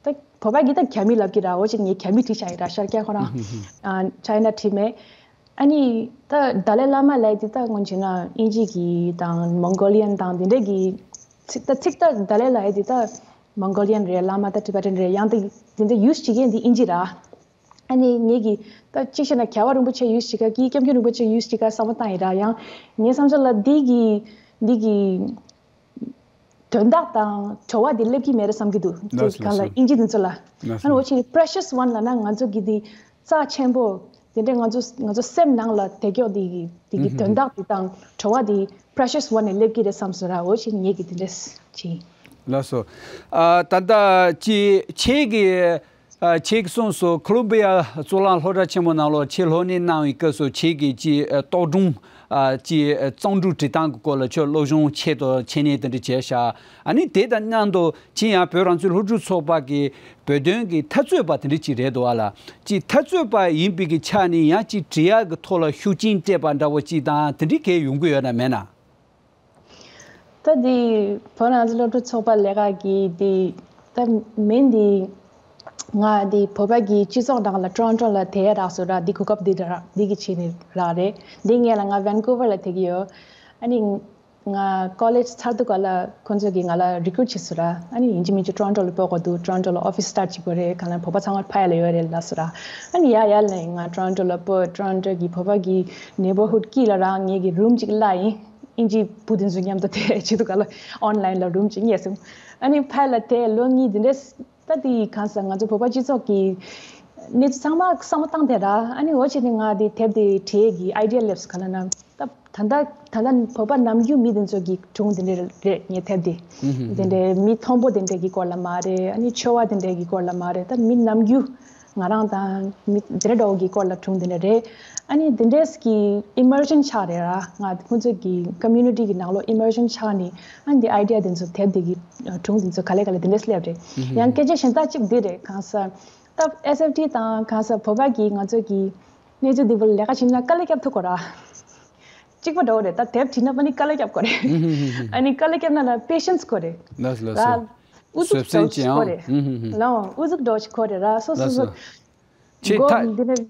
ད་བོད་པ་གི་ད་རྒྱ་མི་ལབ་ཀྱི་ར། འོ་ཅིག་ངས་རྒྱ་མི་བྲིས་བཞག་ཡིན་ར། ཤར་རྒྱག་ཁོ་རང་ཨུ་ཧུ་ཧུ། ཨ་ཅའི་ན་བྲིས་མེད། ཨ་ནི་ད་ཏཱ་ལའི་བླ་མ་ལབ་དེ་ད་སྔོན་བྱས་ན་ཨིན་ཇི་གི་དང་མོང་གོ་ལི་ཡན་དང་དེ་འདྲས་ཀྱི་ཚིག་ད་ཚིག་ད་ཏཱ་ལའི་ལབ་དེ་ད་མོང་གོ་ལི་ཡན་རེད། བླ་མ་ད་ཊི་བེ་ཊན་རེད། ཡང་ད་དེ་འདྲས་ཡུ་སི་བྱེད་མཁན་དེ་ཨིན་ཇི་ར། ཨ་ནི་ངེད་ཀྱི་ད་གཅིག་བྱས་ན་རྒྱལ་བ་རིན་པོ་ཆེ་ཡུ་སི་བྱེད་ཀ་གི་སྐྱབས་མགོན་རིན་པོ་ཆེ་ཡུ་སི་བྱེད་ཀ་བསམ་བློ་བཏང་ཡིན་ར། ཡང་ངའི་བསམ་ཚུལ་ལ་འདི་གི་འདི་གི་དོན་དག་དང་བྲོ་བ་དེ་སླེབས་ཀྱི་མེད་རེད་བསམ་གྱི་འདུག་ལགས་སོ། གང་ལ་ལགས་སོ། ཨིན་ཇི་དེ་ཚོ་ལ། ལགས་སོ། ཨ་ནི་འོ་ཆེ་ནི་precious one་ལབ་ན་ང་ཚོ་གི་དེ་རྩ་ཆེན་པོ་དེ་འདྲས་ང་ཚོ་ང་ཚོ་སེམས་ནང་ལ་དེ་སྐྱོ་དེ་གི་དེ་གི་དོན་དག་དེ་དང་བྲོ་བ་དེ་precious one་ནས་སླེབས་ཀྱི་རེད་བསམ་སོང་ར། འོ་ཆེ་ནི་ངེད་ཀྱི་དེ་འདྲས་ཆེ། ལགས་སོ། ཨ་ད་ལྟ་ཅི་ཁྱེད་ཀྱི་ཨ་ཁྱེད་ཀྱིས་གསུངས་སོང་། ཁོ་ལོམ་བི་ཡ་གཙུག་ལག་སློབ་གྲྭ་ཆེན་མོ་ནང་ལོགས་ཁྱེད་སློབ་གཉེར་གནང་བའི་སྐབས་སུ་ཁྱེད་ཀྱིས་ཅིག་ཨ་རྟོག་སྒྲུང་ཨ་ཅིག་ཨ་གཙང་སྒྲུང་འབྲི་སྟངས་ཀྱི་སྐོར་ལ་ཁྱོད་སློབ་སྦྱོང་ཆེད་དུ་འཆད་ཉན་དེ་འདྲ་བྱས་ཤག་ཨ་ནི་དེ་དང་མཉམ་དུ་ཁྱེད་ཡང་བོད་རང་བཙན་སློབ་ཕྲུག་ཚོགས་པ་གི་བོད་དོན་གྱི་འཐབ་རྩོད་པ་དེ་འདྲ་ཅིག་རེད་འདུག་བ་ལ། ཅིག་འཐབ་རྩོད་པ་ཡིན་པའི་གི་ཆ་ནས་ཡང་ཅིག་འབྲི་ཡག་གི་ཐོག་ལ་ཤུགས་རྐྱེན་སྤྲད་པ་འདྲ་བོ་ཅིག་དང་དེ་འདྲའི་གང་ཡོང་གི་ཡོད་ན་མེད་ན། ད་འདི་བོད་རང་བཙན་སློབ་ཕྲུག་ཚོགས་པ་ལས་ཀ་གི་འདི་ད་མིང་འདི་ང་འདི་བོད་པ་གི་སྤྱི་ཚོགས་ནང་ལ་ཊོ་རོན་ཊོ་ལ་དེ་རག་སོང་ར། འདི་གོ་སྐབས་འདི་རག་འདི་གི་ཆེད་ནས་རག་རེད། འདི་ངས་ལ་ང་ཝན་ཀུ་ཝར་ལ་བསྡད་ཀྱི་ཡོད། ཨ་ནི་ང་ཀོ་ལེཇ་ཚར་དུས་ག་ལ་ཁོང་ཚོ་གིས་ང་ལ་རི་ཀུ་རུཊ་བྱས་སོང་ར། ཨ་ནི་ཡིན་གཅིག་མིན་གཅིག་ཊོ་རོན་ཊོ་ལ་སྤོ་དགོས་འདུག་ཊོ་རོན་ཊོ་ལ་ཨོ་ཕི་སི་སི་ཊར་བྱེད་དགོས་རེད། གང་ལ་བོད་པ་ཚང་མ་ཕ་ཡུལ་ལ་ཡོད་རེད་ལབ་སོང་ར། ཨ་ནི་ཡ་ཡ་ལབ་ང་ཊོ་རོན་ཊོ་ལ་སྤོས། ཊོ་རོན་ཊོ་གི་བོད་པ་གི་ནེ་བར་ཧུཌ་དཀྱིལ་ལ་རང་ངེད་ཀྱི་རུམ་གཅིག་གླ་ཡིན། ཨིན་ཇི་བུ་དེ་ཚོ་མཉམ་དུ་དེ་བྱེད་དུས་ག་ལ་ཨོན་ལའིན་ལ་རུམ་གཅིག་རྙེད་སོང་། ཨ་ནི་ཕ་ཡུལ་ལ་དེ་ལོ་གཉིས་དེ་འདྲས་ད་དེ་གང་ཟེར་ང་ཚོ་བོད་པ་སྤྱི་ཚོགས་ཀྱི་གནས་ཚུལ་ཚང་མ་བསམ་བློ་བཏང་དེ་ར། ཨ་ནི་འོ་བྱས་ནས་ང་དེ་དེབ་དེ་བྲིས་ཀྱི་ཨའི་ཌི་ཡ་སླེབས་སོང་། ག་ལ་ན་ད་ད་ལྟ་ད་ལྟ་བོད་པ་ནམ་རྒྱུན་མི་དེ་ཚོ་གི་སྒྲུང་དེ་འདྲ་རེད། ངས་དེབ་དེ་དེ་འདྲའི་མི་མཐོན་པོ་དེ་འདྲ་གི་སྐོར་ལ་མ་རེད། ཨ་ནི་ཆོས་པ་དེ་འདྲ་གི་སྐོར་ལ་མ་རེད། ད་མི་ནམ་རྒྱུན་ང་རང་དང་མི་དེ་འདྲ་འདྲ་བོ་གི་སྐོར་ལ་སྒྲུང་དེ་འདྲ་རེད། ཨ་ནི་དེ་འདྲས་ཀྱི་ཨི་མར་ཇེན་ཆགས་རེད་ར། ང་ཁོང་ཚོ་གི་ཀོ་མུ་ནི་ཊི་གི་ནང་ལོགས་ཨི་མར་ཇེན་ཆགས་ནི་ཨ་ནི་དེ་ཨའི་ཌི་ཡ་དེ་ཚོ་དེབ་དེ་གི་སྒྲུང་དེ་ཚོ་ག་ལེ་ག་ལེ་དེ་འདྲས་སླེབས་རེད། ཡང་སྐད་ཆ་གཞན་དག་ཅིག་འདི་རེད། གང་ཟེར་ད་ཨེས་ཨེཕ་ཊི་དང་གང་ཟེར་བོད་པ་གི་ང་ཚོ་གི་གནས་ཚུལ་འདི་བོ་ལས་ཀ་བྱེད་ན་དཀའ་ལས་རྒྱབ་ཐུབ་གོ་ར། གཅིག་པ་འདྲ་བོ་རེད། ད་དེབ་བྲིས་ན་པ་ནི་དཀའ་ལས་རྒྱབ་དགོས་རེད། ཨ་ནི་དཀའ་ལས་རྒྱབ་ན་ལ་པེ་ཤན་སི་དགོས་རེད། ལགས་སོ་ལགས་སོ། ལ་ཨུ་ཚུགས་བཟོད་བསྲན་འདྲ་བོ་ཅིག་དགོས་རེད། ལའོ་ཨུ་ཚུགས་འདྲ་བོ་ཅིག་དགོས་རེད་ར། སོ་སོ་ལགས་སོ། སོ་ཁྱེད་མགོ་ཐ་འདི་ནས་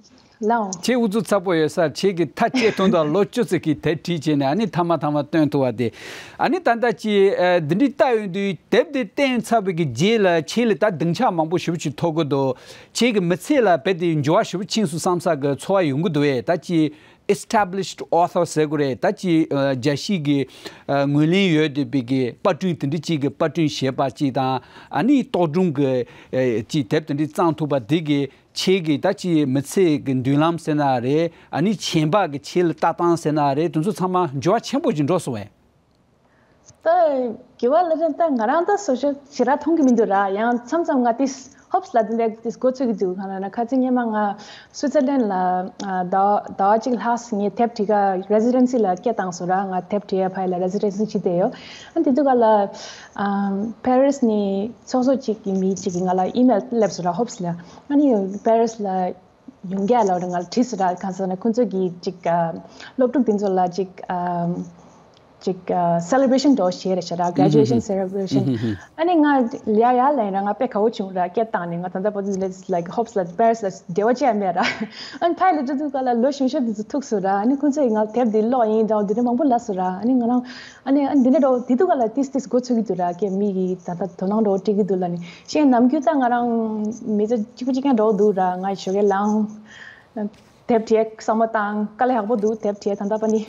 ལའོ། ཁྱེད་ཨུ་ཚུགས་ཚ་པོ་ཡོད་ས། ཁྱེད་ཀྱི་ཐག་བཅད་ཐུབ་འདུག་ལོ་བཅུ་ཙམ་གྱི་དེབ་བྲིས་བྱས་ནས་ཨ་ནི་ཐ་མ་ཐ་མ་སྟོན་ཐུབ་པ་དེ། ཨ་ནི་ད་ལྟ་ཅི་འདི་འདྲའི་ལྟ་ཡོང་དུས་དེབ་འདི་བསྟན་ཚར་བའི་གི་རྗེས་ལ་ཁྱེད་ལ་ད་སྡིངས་ཆ་མང་པོ་ཞེ་པོ་ཅིག་ཐོབ་གི་འདུག་ཁྱེད་ཀྱི་མི་ཚེ་ལ་རྦད་དེ་འགྱུར་བ་ཞེ་པོ་ཕྱིན་སོང་བསམ་ས་གི་ཚོར་བ་ཡོང་གི་འདུག་བས། ད་ཅི་established author་ཟེར་དགོས་རེད། ད་ཅི་ཨ་རྒྱལ་སྤྱི་གི་ཨ་ངོས་ལེན་ཡོད་བསྡད་པའི་གི་པར་སྐྲུན་དེ་འདྲ་ཅིག་གི་པར་སྐྲུན་བྱས་པ་ཅིག་དང་། ཨ་ནི་རྟོག་སྒྲུང་གི་ཨ་ཅིག་དེབ་དེ་འདྲ་བརྩམས་ཐུབ་པ་དེ་གི་ཁྱེད་ཀྱི་ད་ཅི་མི་ཚེ་གི་མདུན་ལམ་ཟེར་ན་རེད། ཨ་ནི་བྱམས་པ་གི་ཁྱེད་ལ་ལྟ་སྟངས་ཟེར་ན་རེད། དེ་ཚོ་ཚང་མ་འགྱུར་བ་ཆེན་པོ་ཅིག་འགྲོ་སོང་བས། ད་དགེ་བ་ལ་ཅན་ད་ང་རང་ད་སོ་སོ་ཞེ་དྲག་མཐོང་གི་མི་འདུག་ར། ཡང་མཚམས་མཚམས་ང་ཏིས་ཧོབ་ལ་དེ་འདྲ་ཏིས་འགོ་ཚུགས་ཀྱི་འདུག་གང་ལ་ན་ཁ་ཚིག་སྔོན་མ་ང་སུའི་ཙར་ལན་ལ་ཟླ་བ་གཅིག་ལྷག་ངས་དེབ་བྲིས་ག་རེ་སི་ཌེན་སི་ལ་སྐད་བཏང་སོང་ར། ང་དེབ་བྲིས་ཡ་ཕ་ཡུལ་ལ་རེ་སི་ཌེན་སི་བྱས་བསྡད་ཡོད། ཨ་དེ་དུས་ག་ལ་པེ་རིས་ནས་ཚོགས་གཙོ་གཅིག་གི་མི་གཅིག་གིས་ང་ལ་ཨི་མེལ་སླེབས་སོང་ར། ཧོབ་ལ་ཨ་ནི་པེ་རིས་ལ་ཡོང་རྒྱུ་ལབ་རེད། ང་ལ་བྲིས་སོང་ར། གང་ཟེར་ན་ཁོང་ཚོ་གིས་ཅིག་ཨ་སློབ་ཕྲུག་དེ་ཚོ་ལ་ཅིག་ཨ་ ཅིག་ཨ་celebration་འདྲ་བོ་བྱས་རེད་ཤག་ར། graduation celebration། ཨ་ནི་ང་ཡ་ཡ་ལ་ཡིན་ར། ང་དཔེ་དགའ་བོ་བྱུང་ར། སྐད་བཏང་ནས། ང་ད་ལྟ་བར་དུ་like hopes like prayers་ལ་འབྲེལ་བ་བྱས་མེད་ར། ཨ་ནི་ཕ་ཡུལ་ལ་འགྲོ་དུས་སྒང་ལ་ལོ་གཞོན་གཞོན་དེ་ཚོ་ཐུག་སོང་ར། ཨ་ནི་ཁོང་ཚོས་ང་དེབ་འདི་ཀློག་ཡིན་འདྲ་བོ་འདི་འདྲ་མང་པོ་ལབ་སོང་ར། ཨ་ནི་ང་རང་ཨ་ནི་ཨ་ནི་འདི་འདྲ་འདྲ་བོ་དེ་དུས་སྒང་ལ་ཏིས་ཏིས་མགོ་ཚོས་ཀྱི་འདུག་ར། ཀྱེ་མི་གིས་ད་ལྟ་དོ་སྣང་འདྲ་བོ་སྤྲད་ཀྱི་འདུག་ལབ་ནས། གཞན་ནམ་རྒྱུན་ད་ང་རང་མི་ཚེ་གཅིག་པ་གཅིག་རྐྱང་འདྲ་བོ་འདུག་ར། ང་ཞོགས་ཀས་ལངས། དེབ་བྲིས་བསམ་བློ་བཏང་། དཀའ་ལས་ཁག་པོ་འདུག་དེབ་བྲིས་ད་ལྟ་བར་ནི།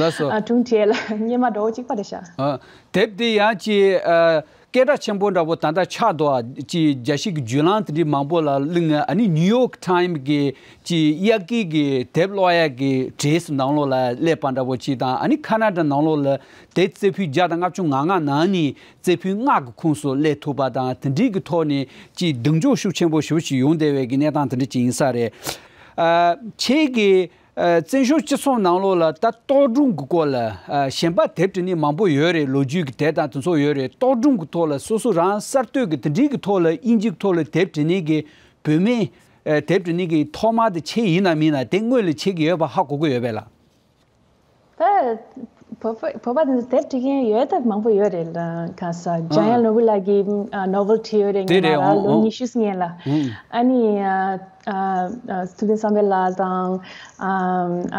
ལགས་སོ། ཨ་སྒྲུང་བྲིས་ལ་སྙན་མ་འདྲ་བོ་གཅིག་པ་རེད་ཤག་ཨ། དེབ་དེ་ཡང་ཅིག་ཨ་སྐད་གྲགས་ཆེན་པོ་འདྲ་བོ་ད་ལྟ་ཆགས་འདུག་ཨ་ཅིག་རྒྱལ་སྤྱི་གི་བརྒྱུད་ལམ་དེ་འདྲའི་མང་པོ་ལ་བླུགས། ཨ་ནི་ནིའུ་ཡོག་ཊའིམ་གི་ཅིག་དབྱར་ཁའི་གི་དེབ་ཀློག་ཡག་གི་གྲས་སུ་ནང་ལོགས་ལ་སླེབས་པ་འདྲ་བོ་ཅིག་དང་། ཨ་ནི་ཁ་ན་ཌ་ནང་ལོགས་ལ་དེབ་རྩེ་ཕུད་བརྒྱ་དང་ལྔ་བཅུ་ང་ལྔ་ནང་ནས་རྩེ་ཕུད་ལྔ་གི་ཁོངས་སུ་སླེབས་ཐུབ་པ་དང་། དེ་འདྲའི་གི་ཐོག་ནས་ཅིག་གདེང་འཇོག་ཤུགས་ཆེན་པོ་ཞེ་པོ་ཅིག་ཡོང་བསྡད་པའི་གི་གནས་སྟངས་དེ་འདྲ་ཅིག་ཡིན་ས་རེད། ཨ་ཁྱེད་ཀྱིས་ཨ་བཙན་བྱོལ་སྤྱི་ཚོགས་ནང་ལོགས་ལ་ད་རྟོག་སྒྲུང་གི་སྐོར་ལ་ཨ་གཞན་པ་དེབ་བྲིས་ནི་མང་པོ་ཡོད་རེད། ལོ་རྒྱུས་ཀྱི་དེབ་དང་དེ་ཚོ་ཡོད་རེད། རྟོག་སྒྲུང་གི་ཐོག་ལ་སོ་སོ་རང་གསར་གཏོད་ཀྱི་དེ་འདྲའི་གི་ཐོག་ལ་དབྱིན་ཇི་གི་ཐོག་ལ་དེབ་བྲིས་ནི་གི་བུད་མེད་ཨ་དེབ་བྲིས་ནི་གི་ཐོག་མ་དེ་ཁྱེད་ཡིན་ནམ་མིན་ན། དེ་སྔོན་ལ་ཁྱེད་ཀྱི་ཡོད་པ་ཧ་གོ་གི་ཡོད་པས་ལགས། ད་བོད་པ་བོད་པ་དེ་ཚོ་དེབ་བྲིས་མཁན་ཡོད་ད་མང་པོ་ཡོད་རེད་ལ། ག་ས་ཇཱ་ཡན་ནོ་བྷེལ་ལགས་ཀྱི་ཨ་ནོ་ཝེལ་བྲིས་ཡོད་རེད། དེ་ངས་རེད། ང་རང་ལོ་ཨོ་ཨོ། ཉི་ཤུ་ཟིན་ལ། ཨ་ནི་ཨ་ཨ་ཨ་ཐུབ་བསྟན་བསམ་འཕེལ་ལགས་དང་། ཨ་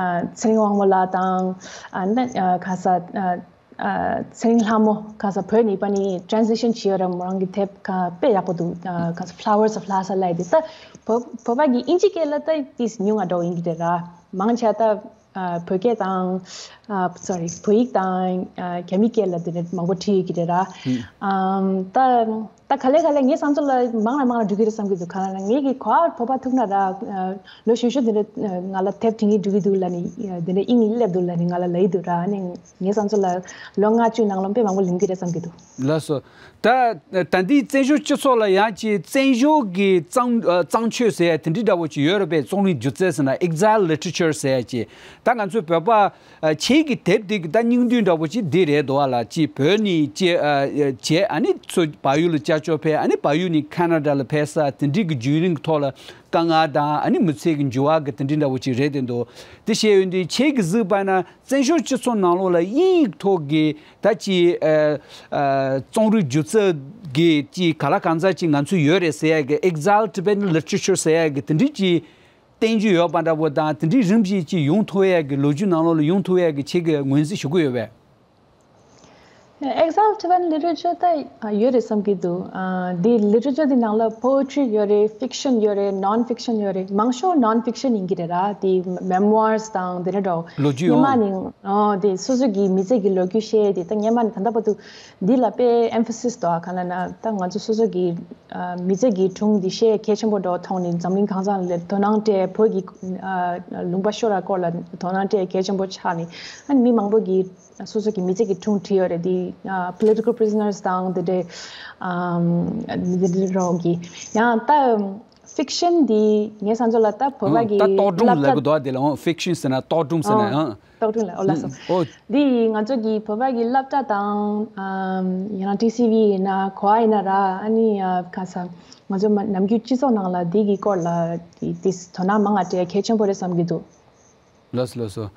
ཨ་ཚེ་རིང་དབང་མོ་ལགས་དང་། ཨ་ན་ཨ་ག་ས་ཨ་ཨ་ཚེ་རིང་ལྷ་མོ་ག་ས་བོད་ནས་པ་ནི་ཊ་རན་སི་ལེ་ཤན་བྱས་ཡོད་རེད། མོ་རང་གི་དེབ་ག་དཔེ་ཡག་པོ་འདུག་ཨ་ག་ས་Flowers of Lhasa་ལབ་དེ། ད་བོད་བོད་པ་གི་དབྱིན་ཇི་སྐད་ལ་ད་ཏིས་ཉུང་ང་འདྲ་བོ་ཡིན་གྱི་རེད་ར། མང་ཆེ་ད་ཨ་བོད་སྐད་དང་ཨ་སོ་རི་བོད་ཡིག་དང་ཨ་རྒྱ་མི་སྐད་ལ་དེ་འདྲ་མང་པོ་བྲིས་ཡོད་ཀྱི་རེད་ར། ཨམ་ད་ད་ག་ལེ་ག་ལེ་ངའི་བསམ་ཚུལ་ལ་མང་ལ་མང་ལ་འགྲོ་གི་རེད་བསམ་གྱི་འདུག་ག་ལ་ངེད་ཀྱི་ག་བོད་པ་ཐུག་ན་ར་ཨ་ལོ་གཞོན་གཞོན་དེ་འདྲ་ང་ལ་དེབ་བྲིས་ངེས་འགྲོ་གི་འདུག་ལབ་ནི། དེ་འདྲ་དབྱིངས་སླེབས་འདུག་ལབ་ནི་ང་ལ་ལབ་ཀྱི་འདུག་ར། ཨ་ནི་ངའི་བསམ་ཚུལ་ལ་ལོ་ལྔ་བཅུའི་ནང་ལ་དཔེ་མང་པོ་ལེན་གྱི་རེད་བསམ་གྱི་འདུག་ལགས་སོ། ད་ད་འདི་བཙན་བྱོལ་སྤྱི་ཚོགས་ལ་ཡང་ཅིག་བཙན་བྱོལ་གྱི་གཙང་ཨ་གཙང་ཆོས་ཟེར་ཡ་དེ་འདྲའི་འདྲ་བོ་ཅིག་ཡོད་རེད་པས། རྩོམ་རིག་སྒྱུ་རྩལ་ཟེར་ན་exile literature་ཟེར་ཡ་ཅིག་ད་ང་ཚོའི་བོད་པ་ཨ་ཁྱེད་ཀྱི་དེབ་འདི་གི་ད་སྙིང་བསྡུས་འདྲ་བོ་ཅིག་འདི་རེད་འདུག་བ་ལ། ཅིག་བོད་ནས་ཅིག་ཨ་བྱས། ཨ་ནི་ཚུར་བལ་ཡུལ་ལ་བསྐྱར་བཅོས་ཕེབས། ཨ་ནི་བལ་ཡུལ་ནས་ཁ་ན་ཌ་ལ་ཕེབས་ས་དེ་འདྲའི་གི་བརྒྱུད་རིམ་གྱི་ཐོག་ལ་དཀའ་ངལ་དང་། ཨ་ནི་མི་ཚེ་གི་འགྱུར་བ་གི་དེ་འདྲའི་འདྲ་བོ་ཅིག་རེད་དེ་འདུག་དེ་བཤད་ཡོང་དུས་ཁྱེད་ཀྱིས་གཟིགས་པ་ན་བཙན་བྱོལ་སྤྱི་ཚོགས་ནང་ལོགས་ལ་དབྱིན་ཡིག་ཐོག་གི་ད་ཅིག་ཨ་ཨ་རྩོམ་རིག་སྒྱུ་རྩལ་གྱི་ཅིག་ག་ལ་གང་འཚམ་ཅིག་ང་ཚོ་ཡོད་རེད་ཟེར་ཡ་གི་exile Tibetan literature་ཟེར་ཡ་གི་དེ་འདྲའི་ཅིག་བསྟན་བཅོས་ཡོད་པ་འདྲ་བོ་དང་། དེ་འདྲའི་རིམ་བཞིན་ཅིག་ཡོང་ཐུབ་ཡ་གི་ལོ་རྒྱུས་ནང་ལོགས་ལ་ཡོང་ཐུབ་ཡ་གི་ཁྱེད་ཀྱིས་ངོས་འཛིན་ཞུ་གི་ཡོད་པས། Exile Tibetan literature་ད་ཡོད་རེད་བསམ་གྱི་འདུག་ཨ་འདི་literature་འདི་ནང་ལ་poetry་ཡོད་རེད། fiction་ཡོད་རེད། non-fiction་ཡོད་རེད། མང་ཤོས་non-fiction་ཡིན་གྱི་རེད་ར། དེ་memoirs་དང་དེ་འདྲ་འདྲ་བོ། ལོ་རྒྱུས་སྔོན་མ་ཡང་ནས་ཨོ་དེ་སོ་སོ་གི་མི་ཚེ་གི་ལོ་རྒྱུས་བཤད་དེ། ད་སྔོན་མ་ནས་ད་ལྟ་བར་དུ་འདི་ལ་དཔེ་emphasis་འདུག་ཨ། གང་ལབ་ན་ད་ང་ཚོ་སོ་སོ་གི་ཨ་མི་ཚེ་གི་སྒྲུང་འདི་བཤད་གལ་ཆེན་པོ་འདྲ་བོ་མཐོང་ནས་འཛམ་གླིང་གང་ས་ལ་དོ་སྣང་སྤྲད། བོད་ཀྱི་ཨ་ལུང་པ་ཤོར་བ་སྐོར་ལ་དོ་སྣང་སྤྲད་གལ་ཆེན་པོ་ཆགས་ནས། ཨ་ནི་མི་མང་པོ་གིས་སོ་སོ་གི་མི་ཚེ་གི་སྒྲུང་བྲིས་ཡོད་རེད། དེ་ཨ་political prisoners་དང་དེ་འདྲའི་ཨམ་མི་དེ་འདྲ་རོགས་གི། ཡང་ད་fiction་འདི་ངའི་བསམ་ཚུལ་ལ་ད་བོད་པ་ཨང་གི་ད་རྟོག་སྒྲུང་སློབ་ལབ་གྲྭ་གི་འདུག་ཨ། དེ་ལ་ཨང་fiction་ཟེར་ན་རྟོག་སྒྲུང་ཟེར་ན་ཨང་ཡང་། རྟོག་སྒྲུང་ལ་ཨོ་ལགས་སོ། ཨོ། འདི་ང་ཚོ་གི་བོད་པ་གི་སློབ་གྲྭ་དང་ཨམ་ཡང་ན་ཊི་སི་ཝི་ཡིན་ན་ག་པར་ཡིན་ན་ར། ཨ་ནི་ཨ་ག་ས་ང་ཚོ་མ་ནམ་རྒྱུན་སྤྱི་ཚོགས་ནང་ལ་འདི་གི་སྐོར་ལ་དེ་དེ་དོ་སྣང་མང་ང་སྤྲད་གལ་ཆེན་པོ་རེད་བསམ་གྱི་འདུག་ལགས་སོ་ལགས་སོ།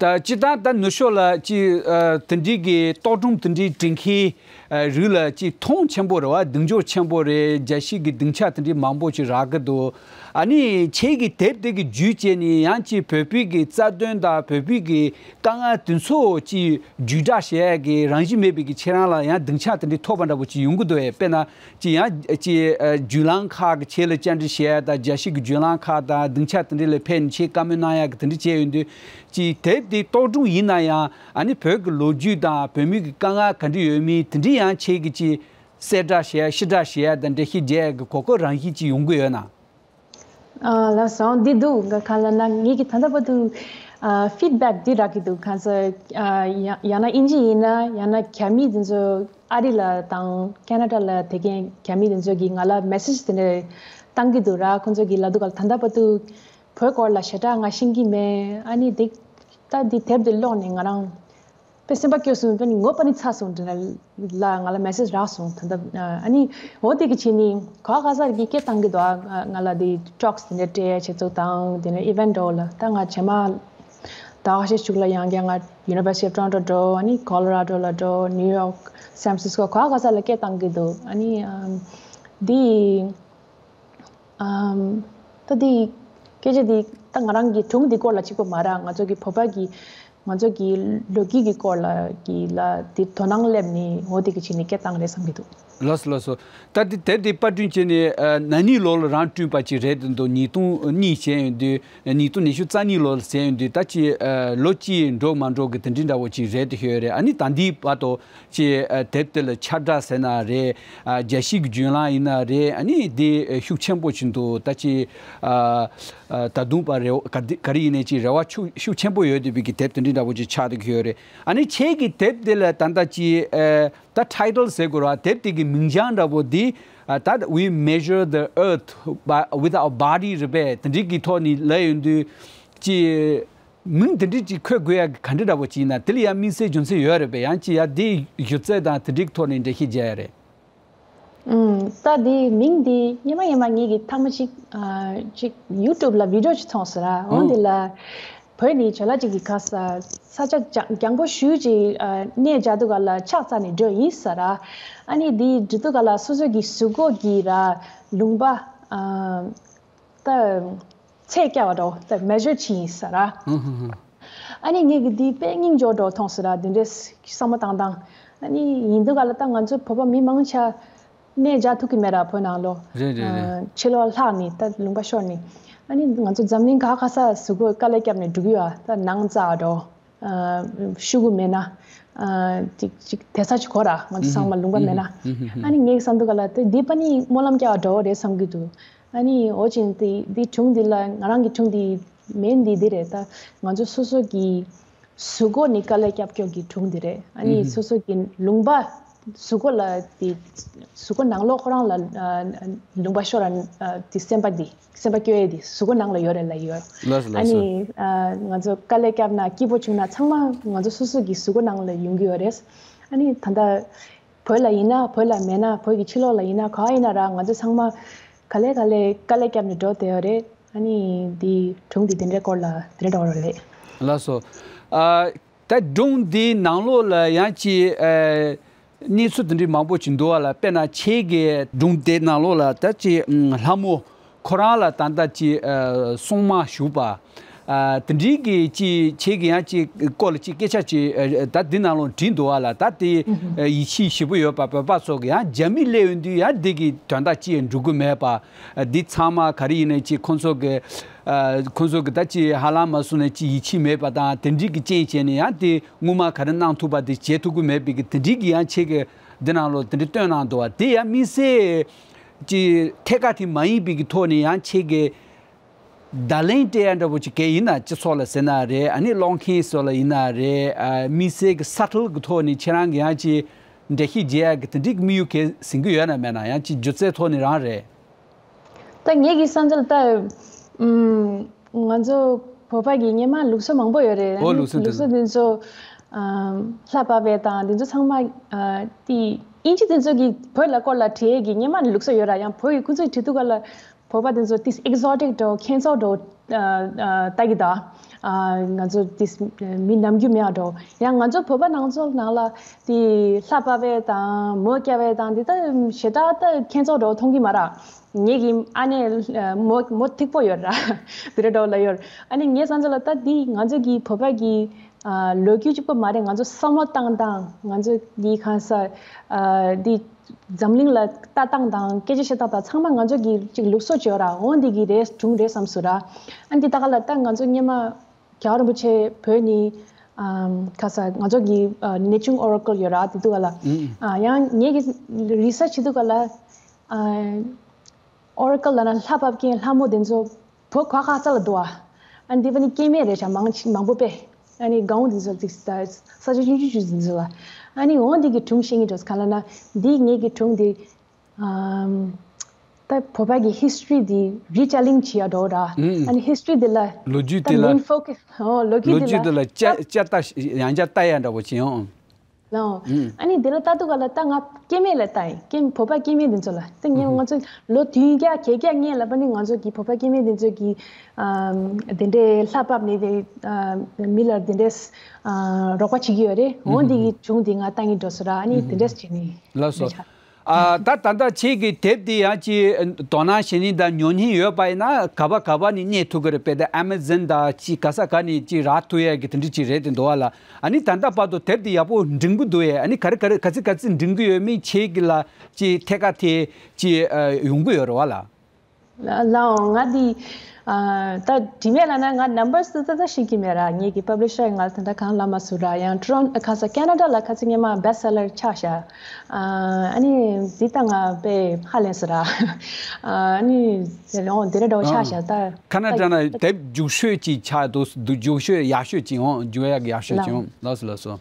ད་སྤྱིར་བཏང་ད་ནུབ་ཕྱོགས་ལ་ཅིག་ཨ་དེ་འདྲའི་གི་རྟོག་སྒྲུང་དེ་འདྲའི་འབྲི་མཁན་ཨ་རིགས་ལ་ཅིག་མཐོང་ཆེན་པོ་རེད་བ། གདེང་འཇོག་ཆེན་པོ་རེད། རྒྱལ་སྤྱིའི་གི་སྡིངས་ཆ་དེ་འདྲའི་མང་པོ་ཅིག་རག་གི་འདུག་ཨ་ནི་ཁྱེད་ཀྱི་དེབ་དེ་གི་བརྒྱུད་བྱས་ནས་ཡང་ཅིག་བོད་པའི་གི་རྩ་དོན་དང་བོད་པའི་གི་དཀའ་ངལ་དེ་ཚོ་ཅིག་བརྒྱུད་བསྒྲགས་བྱེད་ཡ་གི་རང་བཞིན་མེད་པའི་གི་ཁྱེད་རང་ལ་ཡང་སྡིངས་ཆ་དེ་འདྲའི་ཐོབ་པ་འདྲ་པོ་ཅིག་ཡོང་གི་འདུག་ཨེ། དཔེར་ན། ཅིག་ཡང་ཅིག་ཨ་བརྒྱུད་ལམ་ཁག་གི་ཆེད་ལ་བཅར་འདྲི་བྱེད་ཡ་དང་། རྒྱལ་སྤྱི་གི་བརྒྱུད་ལམ་ཁག་དང་སྡིངས་ཆ་དེ་འདྲ་ལ་ཕེབས་ནས་ཆེད་བཀའ་མོལ་གནང་ཡ་གི་དེ་འདྲ་བྱས་ཡོང་དུས། ཅིག་དེབ་འདི་རྟོག་སྒྲུང་ཡིན་ན་ཡང་། ཨ་ནི་བོད་ཀྱི་ལོ་རྒྱུས་དང་བོད་མི་གི་དཀའ་ངལ་ག་འདྲ་ཡོད་མིན་དེ་འདྲ་ཡང་ཁྱེད་ཀྱིས་ཅིག་གསལ་བསྒྲགས་བྱེད་ཡ་ཕྱིར་བསྒྲགས་བྱེད་ཡ་དང་འགྲེལ་བཤད་རྒྱག་ཡ་གི་གོ་སྐབས་རང་བཞིན་ཅིག་ཡོང་གི་ཡོད་ན། ཨ་ལགས་སོ། འདི་འདུག་ག་ག་ལབ་ན་ངེད་ཀྱི་ད་ལྟ་བར་དུ་ཨ་ཕིཌ་བེག་འདི་རག་གི་འདུག་གང་ཟེར་ཨ་ཡང་ཡང་ན་དབྱིན་ཇི་ཡིན་ན་ཡང་ན་རྒྱ་མི་འདི་ཚོ་ཨ་རི་ལ་དང་ཁེ་ན་ཌ་ལ་བསྡད་མཁན་རྒྱ་མི་འདི་ཚོ་གིས་ང་ལ་མེ་སེཇ་དེ་འདྲ་བཏང་གི་འདུག་ར། ཁོང་ཚོ་གིས་ལབ་འདུག་ག་ད་ལྟ་བར་དུ་བོད་སྐོར་ལ་ཞེ་དྲག་ང་ཤེས་ཀྱི་མེད། ཨ་ནི་འདི་ད་འདི་དེབ་འདི་ཀློག་ནས་ང་རང་དཔེ་སེམས་པ་སྐྱོ་སོང་། དཔེ་ནི་ངོ་པ་ནི་ཚ་སོང་དེ་འདྲ་ལ་ང་ལ་མེ་སེཇ་རག་སོང་། ད་ལྟ་ཨ་ནི་འོ་དེ་གི་ཕྱི་ནི་ག་ག་ས་རིག་གི་སྐད་བཏང་གི་འདུག་ཨ་ང་ལ་དེ་ཊོག་སི་དེ་འདྲ་སྤྲད་ཆེད་ཚོགས་དང་དེ་འདྲ་ཨི་ཝེན་ཊི་འདྲ་བོ་ལ་ད་ང་རྗེས་མ་ ཟླ་ཁ་ཤས་ཤིག་ལ་ཡང་བསྐྱར་ང་University of Toronto འགྲོ། ཨ་ནི་Colorado ལ་འགྲོ། New York, San Francisco ག་ག་ས་ལ་སྐད་བཏང་གི་འདུག་ཨ་ནི་ཨམ། འདི་ཨམ། ད་འདི་སྐད་ཆ་འདི་ད་ང་རང་གི་སྒྲུང་འདི་སྐོར་ལ་གཅིག་པོ་མ་རེད། ང་ཚོ་གི་བོད་པ་གི་ང་ཚོ་གི་ལོ་རྒྱུས་ཀྱི་སྐོར་ལ་གི་ལ་འདི་དོ་སྣང་སླེབས་ནས་འོ་དེ་གི་ཆེད་ནས་སྐད་བཏང་རེད་བསམ་གྱི་འདུག་ལགས་སོ་ལགས་སོ། ད་འདི་དེབ་འདི་པར་སྐྲུན་བྱས་ནས་ཨ་ན་ནིང་ལོ་ལ་རང་བསྐྲུན་པ་ཅིག་རེད་འདུག་ཉིས་སྟོང་གཉིས་བྱས་ཡོང་དུས། ཉིས་སྟོང་ཉི་ཤུ་རྩ་གཉིས་ལོ་ལ་ཟེར་ཡོང་དུས་ད་ཅི་ཨ་ལོ་གཅིག་འགྲོ་མ་འགྲོ་གི་དེ་འདྲའི་འདྲ་བོ་ཅིག་རེད་དེ་ཤོད་རེད། ཨ་ནི་ད་འདིའི་བར་དུ་ཅི་ཨ་དེབ་དེ་ལ་ཁྱབ་བསྒྲགས་ཟེར་ན་རེད། ཨ་རྒྱལ་སྤྱིའི་བརྒྱུད་ལམ་ཡིན་ན་རེད། ཨ་ནི་འདི་ཤུགས་ཆེན་པོ་ཅིག་འདུག་ད་ཅི་ཨ་ཨ་ད་དུང་པ་རེ་ག་དེ་ག་རེ་ཡིན་ནའི་ཅི་རེ་བ་ཤུགས་ཤུགས་ཆེན་པོ་ཡོད་དེ་བི་གི་དེབ་དེ་འདྲའི་འདྲ་བོ་ཅིག་ཆགས་དེ་ཤོད་རེད། ཨ་ནི་ཁྱེད་ཀྱི་དེབ་དེ་ལ་ད་ལྟ་ཅི་ཨ། ད་ཊའི་ཊལ་ཟེར་དགོས་ར། དེབ་དེ་གི་མིང་བྱང་འདྲ་པོ་འདི་ཨ་ད་We Measure the Earth by, with Our Body རེད་པས། དེ་འདྲའི་གི་ཐོག་ནས་ལབ་ཡོང་དུས་ཅི་མིང་དེ་འདྲའི་ཅིག་འཁོད་དགོས་ཡ་གི་ག་འདྲ་འདྲ་པོ་ཅིག་ཡིན་ན། དེ་ལ་ཡང་དམིགས་བསལ་རྒྱུ་མཚན་ཡོད་རེད་པས། ཡང་ཅི་ཡ་དེའི་སྒྱུ་རྩལ་དང་དེ་འདྲའི་གི་ཐོག་ནས་འགྲེལ་བཤད་རྒྱག་ཡ་རེད། ཨུམ། ད་དེའི་མིང་འདི་སྔོན་མ་སྔོན་མ་ངེད་ཀྱིས་ཐེངས་མ་གཅིག་ཨ་ཅིག་ཡུ་ཊུབ་ལ་བི་ཌི་ཡོ་ཅིག་མཐོང་སོང་ར། འོ་ཨོ། འདི་ལ་བོད་ནས་ཇོ་ལགས་ཅིག་གིས་ཁ་ས་ས་ཆ་རྒྱང་རྒྱང་པོ་ཞེ་ཅིག་ཨ་གནས་མཇལ་དུས་སྒང་ལ་ཕྱག་འཚལ་ནས་འགྲོ་ཡིན་ས་ར། ཨ་ནི་འདི་འགྲོ་དུས་སྒང་ལ་སོ་སོ་གི་གཟུགས་པོ་གི་ར་ལུང་པ་ཨ་ད་ཚད་བཀལ་བ་འདྲ་ད་མེ་ཇར་བྱས་ཡིན་ས་ར། ཧུ་ཧུ་ཧུ། ཨ་ནི་ངེད་ཀྱིས་འདི་དཔེ་སྙིང་རྗེ་པོ་འདྲ་མཐོང་སོང་ར། འདི་འདྲའི་བསམ་བློ་བཏང་སྟངས། ཨ་ནི་ཡིན་དུས་སྒང་ལ་ད་ང་ཚོ་བོད་པ་མི་མང་ཆེ་གནས་མཇལ་ཐུབ་ཀྱི་མེད་ར། བོད་ནང་ལོ། རེད་རེད་རེད། ཨ་ཕྱི་ལོགས་ལྷག་ནས་ད་ལུང་པ་ཤོར་ནས། ཨ་ནི་ང་ཚོ་འཛམ་གླིང་ག་ག་ས་གཟུགས་པོ་དཀའ་ལས་བརྒྱབ་ནས་འགྲོ་གི་ཡོད་ཨ། ད་ནང་རྩ་འདྲ་ཨ་ཤོག་གུ་མེད་ན་ཨ་ཅིག་ཅིག་བསྡད་ས་ཅིག་དགོས་ར། ང་ཚོ་ཚང་མ་ལུང་པ་མེད་ན། ཨ་ནི་ངས་བསམ་དུས་སྒང་ལ་ད་འདི་པ་ནི་སྨོན་ལམ་རྒྱག་པ་འདྲ་བོ་རེད་བསམ་གྱི་འདུག་ཨ་ནི་འོ་ཅིན་དེ་འདི་སྒྲུང་འདི་ལ་ང་རང་གི་སྒྲུང་འདི་མིང་འདི་འདི་རེད། ད་ང་ཚོ་སོ་སོ་གི་གཟུགས་པོ་ནས་དཀའ་ལས་བརྒྱབ་ཀྱོག་གི་སྒྲུང་འདི་རེད། ཨ་ནི་སོ་སོ་གི་ལུང་པ་གཟུགས་པོ་ལ་དེ་གཟུགས་པོ་ནང་ལོགས་ཁོ་རང་ལ་ཨ་ལུང་པ་ཤོར་ར་ཨ་དེ་སེམས་པ་འདི་སེམས་པ་སྐྱོ་ཡས་འདི་གཟུགས་པོ་ནང་ལ་ཡོད་རེད་ལ་ཡོད། ལགས་སོ་ཨ་ལགས་སོ། ནི་ཨ་ང་ཚོ་དཀའ་ལས་བརྒྱབ་ན་སྐྱིད་པོ་བྱུང་ན་ཚང་མ་ང་ཚོ་སོ་སོ་གི་གཟུགས་པོ་ནང་ལ་ཡོང་གི་ཡོད་རེད། ཨ་ནི་ད་ལྟ་བོད་ལ་ཡིན་ན་བོད་ལ་མེད་ན་བོད་ཀྱི་ཕྱི་ལོགས་ལ་ཡིན་ན་ག་ཡིན་ན་ར་ང་ཚོ་ཚང་མ་ག་ལེ་ག་ལེ་དཀའ་ལས་བརྒྱབ་ནས་འགྲོ་བསྡད་ཡོད་རེད། ཨ་ནི་འདི་སྒྲུང་འདི་དེ་འདྲའི་སྐོར་ལ་དེ་འདྲ་འདྲ་བོ་རེད། ལགས་སོ། ཨ་ད་སྒྲུང་འདིའི་ནང་ལོགས་ལ་ཡང་ཅིག་ཨ་གནས་ཚུལ་དེ་འདྲའི་མང་པོ་ཅིག་འདུག་བ་ལ། དཔེར་ན་ཁྱེད་ཀྱི་སྒྲུང་དེ་ནང་ལོགས་ལ་ད་ཅིག་ཨ་ལྷ་མོ་ཁོ་རང་ལ་ད་ལྟ་ཅིག་ཨ་སྲུང་མ་ཞུགས་པ། ཨ་དེ་འདྲའི་གི་ཅིག་ཁྱེད་ཀྱི་ཡང་ཅིག་སྐོར་ལ་ཅིག་སྐད་ཆ་ཅིག་ཨ་ད་འདི་ནང་ལོགས་བྲིས་འདུག་བ་ལ། ད་དེ་ཨ་ཡིད་ཆེས་ཞེ་པོ་ཡོད་པ། བོད་པ་ཚོ་གི་ཡང་རྒྱ་མི་སླེབས་ཡོང་དུས་ཡང་འདི་གི་དོན་དག་ཅིག་འགྲོ་གི་མེད་པ། ཨ་འདི་ཚང་མ་ག་རེ་ཡིན་ནའི་ཅིག་ཁོང་ཚོ་གི་ཨ་ཁོང་ཚོ་གི་ད་ཅིག་ཧ་ལམ་མ་སོང་ནའི་ཅིག་ཡིད་ཆེས་མེད་པ་དང་དེ་འདྲའི་གི་རྐྱེན་བྱས་ནས་ཡང་དེ་སྔོན་མ་ག་རེ་གནང་ཐུབ་པ་དེ་བྱེད་ཐུབ་གི་མེད་པའི་གི་དེ་འདྲའི་གི་ཡང་ཁྱེད་ཀྱི་འདི་ནང་ལོགས་དེ་འདྲ་བཏོན་གནང་འདུག་བ། དེ་ཡང་དམིགས་བསལ་ཅིག་ཐད་ཀར་དེ་མ་ཡིན་པའི་གི་ཐོག་ནས་ཡང་ཁྱེད་ཀྱི་བརྡ་ལན་སྤྲད་ཡ་འདྲ་པོ་ཅིག་གལ་ཡིན་ན་སྤྱི་ཚོགས་ལ་ཟེར་ན་རེད། ཨ་ནི་ཀློག་མཁན་ཚོ་ལ་ཡིན་ན་རེད། ཨ་དམིགས་བསལ་གྱི་སབ་ཊལ་གྱི་ཐོག་ནས་ཁྱེད་རང་གི་ཡང་ཅིག་འགྲེལ་བཤད་བརྗོད་ཡ་གི་དེ་འདྲའི་དམིགས་ཡུལ་གལ་ཟིན་གྱི་ཡོད་ན་མེད་ན། ཡང་ཅིག་སྒྱུ་རྩལ་ཐོག་ནས་རང་རེད། ད་ངེད་ཀྱི་བསམ་ཚུལ་ལ་ད་ཨུམ་ང་ཚོ་བོད་པ་གི་སྔོན་མ་ལུགས་སྲོལ་མང་པོ་ཡོད་རེད། ཨོ་ལུགས་སྲོལ་དེ་ལུགས་སྲོལ་དེ་ཚོ་ཨ་ལྷ་བབས་པ་དང་དེ་ཚོ་ཚང་མ་ཨ་དེ་དབྱིན་ཇི་དེ་ཚོ་གི་བོད་ལ་སྐོར་ལ་བྲིས་ཡས་ཀྱི་སྔོན་མ་ལུགས་སྲོལ་ཡོད་ར། ཡང་བོད་ཀྱི་ཁོང་ཚོས་བྲིས་དུས་སྒང་ལ། བོད་པ་དེ་ཚོ་ཏིས་ཨེག་ཟོ་ཊིག་འདྲ་ཁྱད་མཚར་འདྲ་ཨ་ཨ་ལྟ་གི་ད། ཨ་ང་ཚོ་ཏིས་མི་ནམ་རྒྱུན་མེད་འདྲ། ཡང་ང་ཚོ་བོད་པ་ནང་ཚོ་ནང་ལ་ཏི་ལྷ་བབས་པ་དང་མོ་སྐྱ་བ་དང་འདི་ད་ཞེ་དྲག་ད་ཁྱད་མཚར་འདྲ་མཐོང་གི་མ་ར། ངེད་ཀྱི་ཨ་ནེ་མོ་མོ་ཐིག་པོ་ཡོད་ར། དེ་རེ་འདྲ་ལ་ཡོད། ཨ་ནི་ངའི་བསམ་ཚུལ་ལ་ད་འདི་ང་ཚོ་གི་བོད་པ་གི་ཨ་ལོ་རྒྱུས་གཅིག་པོ་མ་རེད། ང་ཚོ་བསམ་བློ་བཏང་སྟངས། ང་ཚོ་གི་གང་ས་ཨ་འདི་འཛམ་གླིང་ལ་ལྟ་སྟངས་དང་སྐད་ཆ་བཤད་སྟངས་དང་ཚང་མ་ང་ཚོ་གི་ཅིག་ལུགས་སྲོལ་ཅིག་ཡོད་ར། འོ་འདི་གི་རེད་སྒྲུང་རེད་བསམ་སོང་ར། ཨ་འདི་ད་ག་ལ་ད་ང་ཚོ་སྔོན་མ་རྒྱལ་བ་རིན་པོ་ཆེ་བོད་ནས་ཨམ་ག་ས་ང་ཚོ་གི་ཨ་གནས་ཆུང་ཨོ་ར་ཀལ་ཡོད་ར། དེ་དུས་ག་ལ་ཨུམ། ཨ་ཡང་ངེད་ཀྱི་རི་སར་ཆི་བྱེད་དུས་ག་ལ་ཨ་ཨོ་ར་ཀལ་ལ་ན་ལྷ་བབས་མཁན་ལྷ་མོ་དེ་ཚོ་བོད་ག་ག་ས་ལ་འདུག་ཨ། ཨ་འདི་བ་ནི་སྐྱེ་དམན་རེད་ཤག་མང་ཆེ་མང་པོ་པས། ཨ་ནི་གང་འདི་ཚོ་ཅིག་ས་ས་ཆ་ཆུང་ཆུང་ཆུང་འདི་ཚོ་ལ། ཨ་ནི་འོ་འདི་གི་སྒྲུང་བཤད་ཀྱི་འགྲོ་ག་ལ་ན་འདི་ངེད་ཀྱི་སྒྲུང་འདི་ཨམ་ད་བོད་པ་གི་ཧི་སི་ཊོ་རི་འདི་རི་ཅ་ལིང་བྱེད་ཡ་འགྲོ་ར། ཨུམ། ཨ་ནི་ཧི་སི་ཊོ་རི་འདི་ལ་ལོ་རྒྱུས་ད་དེ་ལ་མེན་ཕོ་ཀ་སི་ཨོ་ལོ་རྒྱུས་ལོ་འདི་རྒྱུས་ལ་དེ་ལ་ད་བསྐྱར་བསྐྱར་ལྟ་ཡང་བསྐྱར་ལྟ་ཡ་འདྲ་པོ་བྱེད་ཡོང་། ལའོ། ཨ་ནི་དེ་ལ་ལྟ་དུས་ག་ལ་ད་ང་སྐྱེ་དམན་ལ་ལྟ་ཡིན། སྐྱེ་བོད་པ་སྐྱེ་དམན་དེ་ཚོ་ལ་ད་ངས་ང་ཚོ་ལོ་བདུན་བརྒྱ་བརྒྱད་བརྒྱ་སྔོན་ལ་པ་ནི་ང་ཚོ་གི་བོད་པ་སྐྱེ་དམན་དེ་ཚོ་གི་ཨམ་དེ་འདྲའི་ལྷ་བབས་ནས་དེ་ཨ་མི་ལ་དེ་འདྲས་ཨ་རོགས་པ་བྱེད་ཀྱི་ཡོད་རེད། འོ་འདི་གི་བྱུང་དེ་ང་ལྟ་ཡིན་འགྲོ་སོང་ར། ཨ་ནི་དེ་འདྲས་བྱས་ནས། ལགས་སོ། ཨ་ད་ད་ལྟ་ཁྱེད་ཀྱི་དེབ་དེ་ཡང་ཅིག་དོ་སྣང་བྱེད་ནི་དང་ཉོ་སྙིང་ཡོད་པ་ཡིན་ན་ག་པ་ག་པ་ནས་རྙེད་ཐུབ་ཀྱི་རེད། དཔེ་དེ་ཨེ་མ་ཛོན་དང་ཅིག་ག་ས་ག་ནས་ཅིག་རག་ཐུབ་ཡ་གི་དེ་འདྲ་ཅིག་རེད་དེ་འདུག་བ་ལ། ཨ་ནི་ད་ལྟ་བར་དུ་དེབ་དེ་ཡག་པོ་འགྲིམ་གི་འདུག་ཡ། ཨ་ནི་ག་རེ་ག་རེ་ག་ཚིག་ག་ཚིག་འགྲིམ་གི་ཡོད་མེད་ཁྱེད་ཀྱི་ལ་ཅིག་ཐད་ཀ་དེ་ཅིག་ཨ་ཡོང་གི་ཡོད་རེད་བ་ལ། ལའོ། ང་འདི་ཨ་ད་དྲི་མེད་ལ་ན་ང་ནམ་བར་སི་ད་ད་ཤེས་ཀྱི་མེད་ར། ངེད་ཀྱི་པབ་ལི་ཤར་ང་ལ་ད་ལྟ་གང་ལབ་མ་སོང་ར། ཡང་ཊོ་རོན་ཁ་ས་ཀེ་ན་ཌ་ལ་ཁ་ཚིག་ངས་མ་བེ་སི་ཊི་སེ་ལར་ཆགས་ཤག་ཨ་ནི་འདི་ད་ང་དཔེ་ཧ་ལས་སོང་ར། ཨ་ནི་འོ་འདི་ར་འདྲ་བོ་ཆགས་ཤག་ད་ཁ་ན་ཌ་ན་དེབ་རྒྱུགས་ཤོས་ཅིག་ཆགས་འདུག་རྒྱུགས་ཤོས་ཡག་ཤོས་ཅིག་འོང་། རྒྱུགས་ཡག་ཡག་ཤོས་ཅིག་འོང་། ལགས་སོ་ལགས་སོ།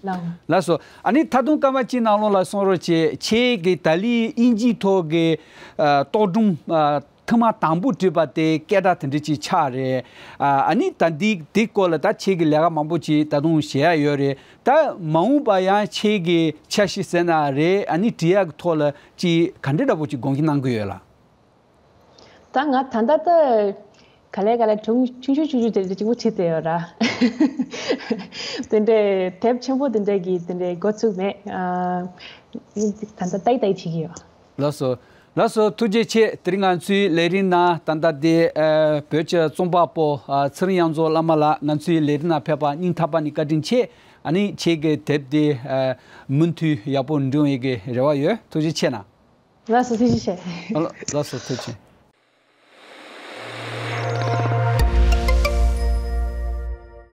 ལགས་སོ། ཨ་ནི་ད་དུང་སྐར་མ་གཅིག་ནང་ལོགས་ལ་གསུང་རོགས་བྱེད། ཁྱེད་ཀྱི་ད་ལི་དབྱིན་ཇིའི་ཐོག་གི་ཨ་རྟོག་སྒྲུང་ཨ་ཐེངས་མ་དང་པོ་བྲིས་པ་དེ་སྐད་གྲགས་དེ་འདྲ་ཅིག་ཆགས་རེད། ཨ་ཨ་ནི་ད་འདི་འདི་སྐོར་ལ་ད་ཁྱེད་ཀྱི་ལས་ཀ་མང་པོ་ཅིག་ད་དུང་བྱེད་ཡ་ཡོད་རེད། ད་མ་འོངས་པ་ཡང་ཁྱེད་ཀྱི་འཆར་གཞི་ཟེར་ན་རེད། ཨ་ནི་འབྲི་ཡག་གི་ཐོག་ལ་ཅིག་ག་འདྲ་འདྲ་པོ་ཅིག་དགོངས་ཀྱི་གནང་གི་ཡོད་ལ། ད་ང་ད་ལྟ་ད་ག་ལེ་ག་ལེ་སྒྲུང་ཆུང་ཆུང་ཆུང་ཆུང་དེ་འདྲ་གཅིག་པོ་བྲིས་བསྡད་ཡོད་ར། དེ་འདྲའི་དེབ་ཆེན་པོ་དེ་འདྲ་གི་དེ་འདྲའི་འགོ་ཚུགས་མེད། ཨ་ད་ལྟ་ལྟ་ཡི་ལྟ་ཡི་བྱེད་ཀྱི་ཡོད། ལགས་སོ། ལགས་སོ། ཐུགས་རྗེ་ཆེ། དེ་རིང་ང་ཚོའི་ལས་རིམ་ནང་ད་ལྟ་དེ་ཨ་བོད་ཀྱི་རྩོམ་པ་པོ་ཨ་ཚེ་རིང་དབྱངས་མཚོ་བླ་མ་ལགས་ང་ཚོའི་ལས་རིམ་ནང་ཕེབས་པ་སྙིང་ཐག་པ་ནས་བཀའ་དྲིན་ཆེ། ཨ་ནི་ཁྱེད་ཀྱི་དེབ་དེ་ཨ་མུ་མཐུད་ཡག་པོ་འགྲེམས་ཡས་ཀྱི་རེ་བ་ཡོད། ཐུགས་རྗེ་ཆེ་གནང་། ལགས་སོ། ཐུགས་རྗེ་ཆེ། ལགས་སོ། ཐུགས་རྗེ་ཆེ།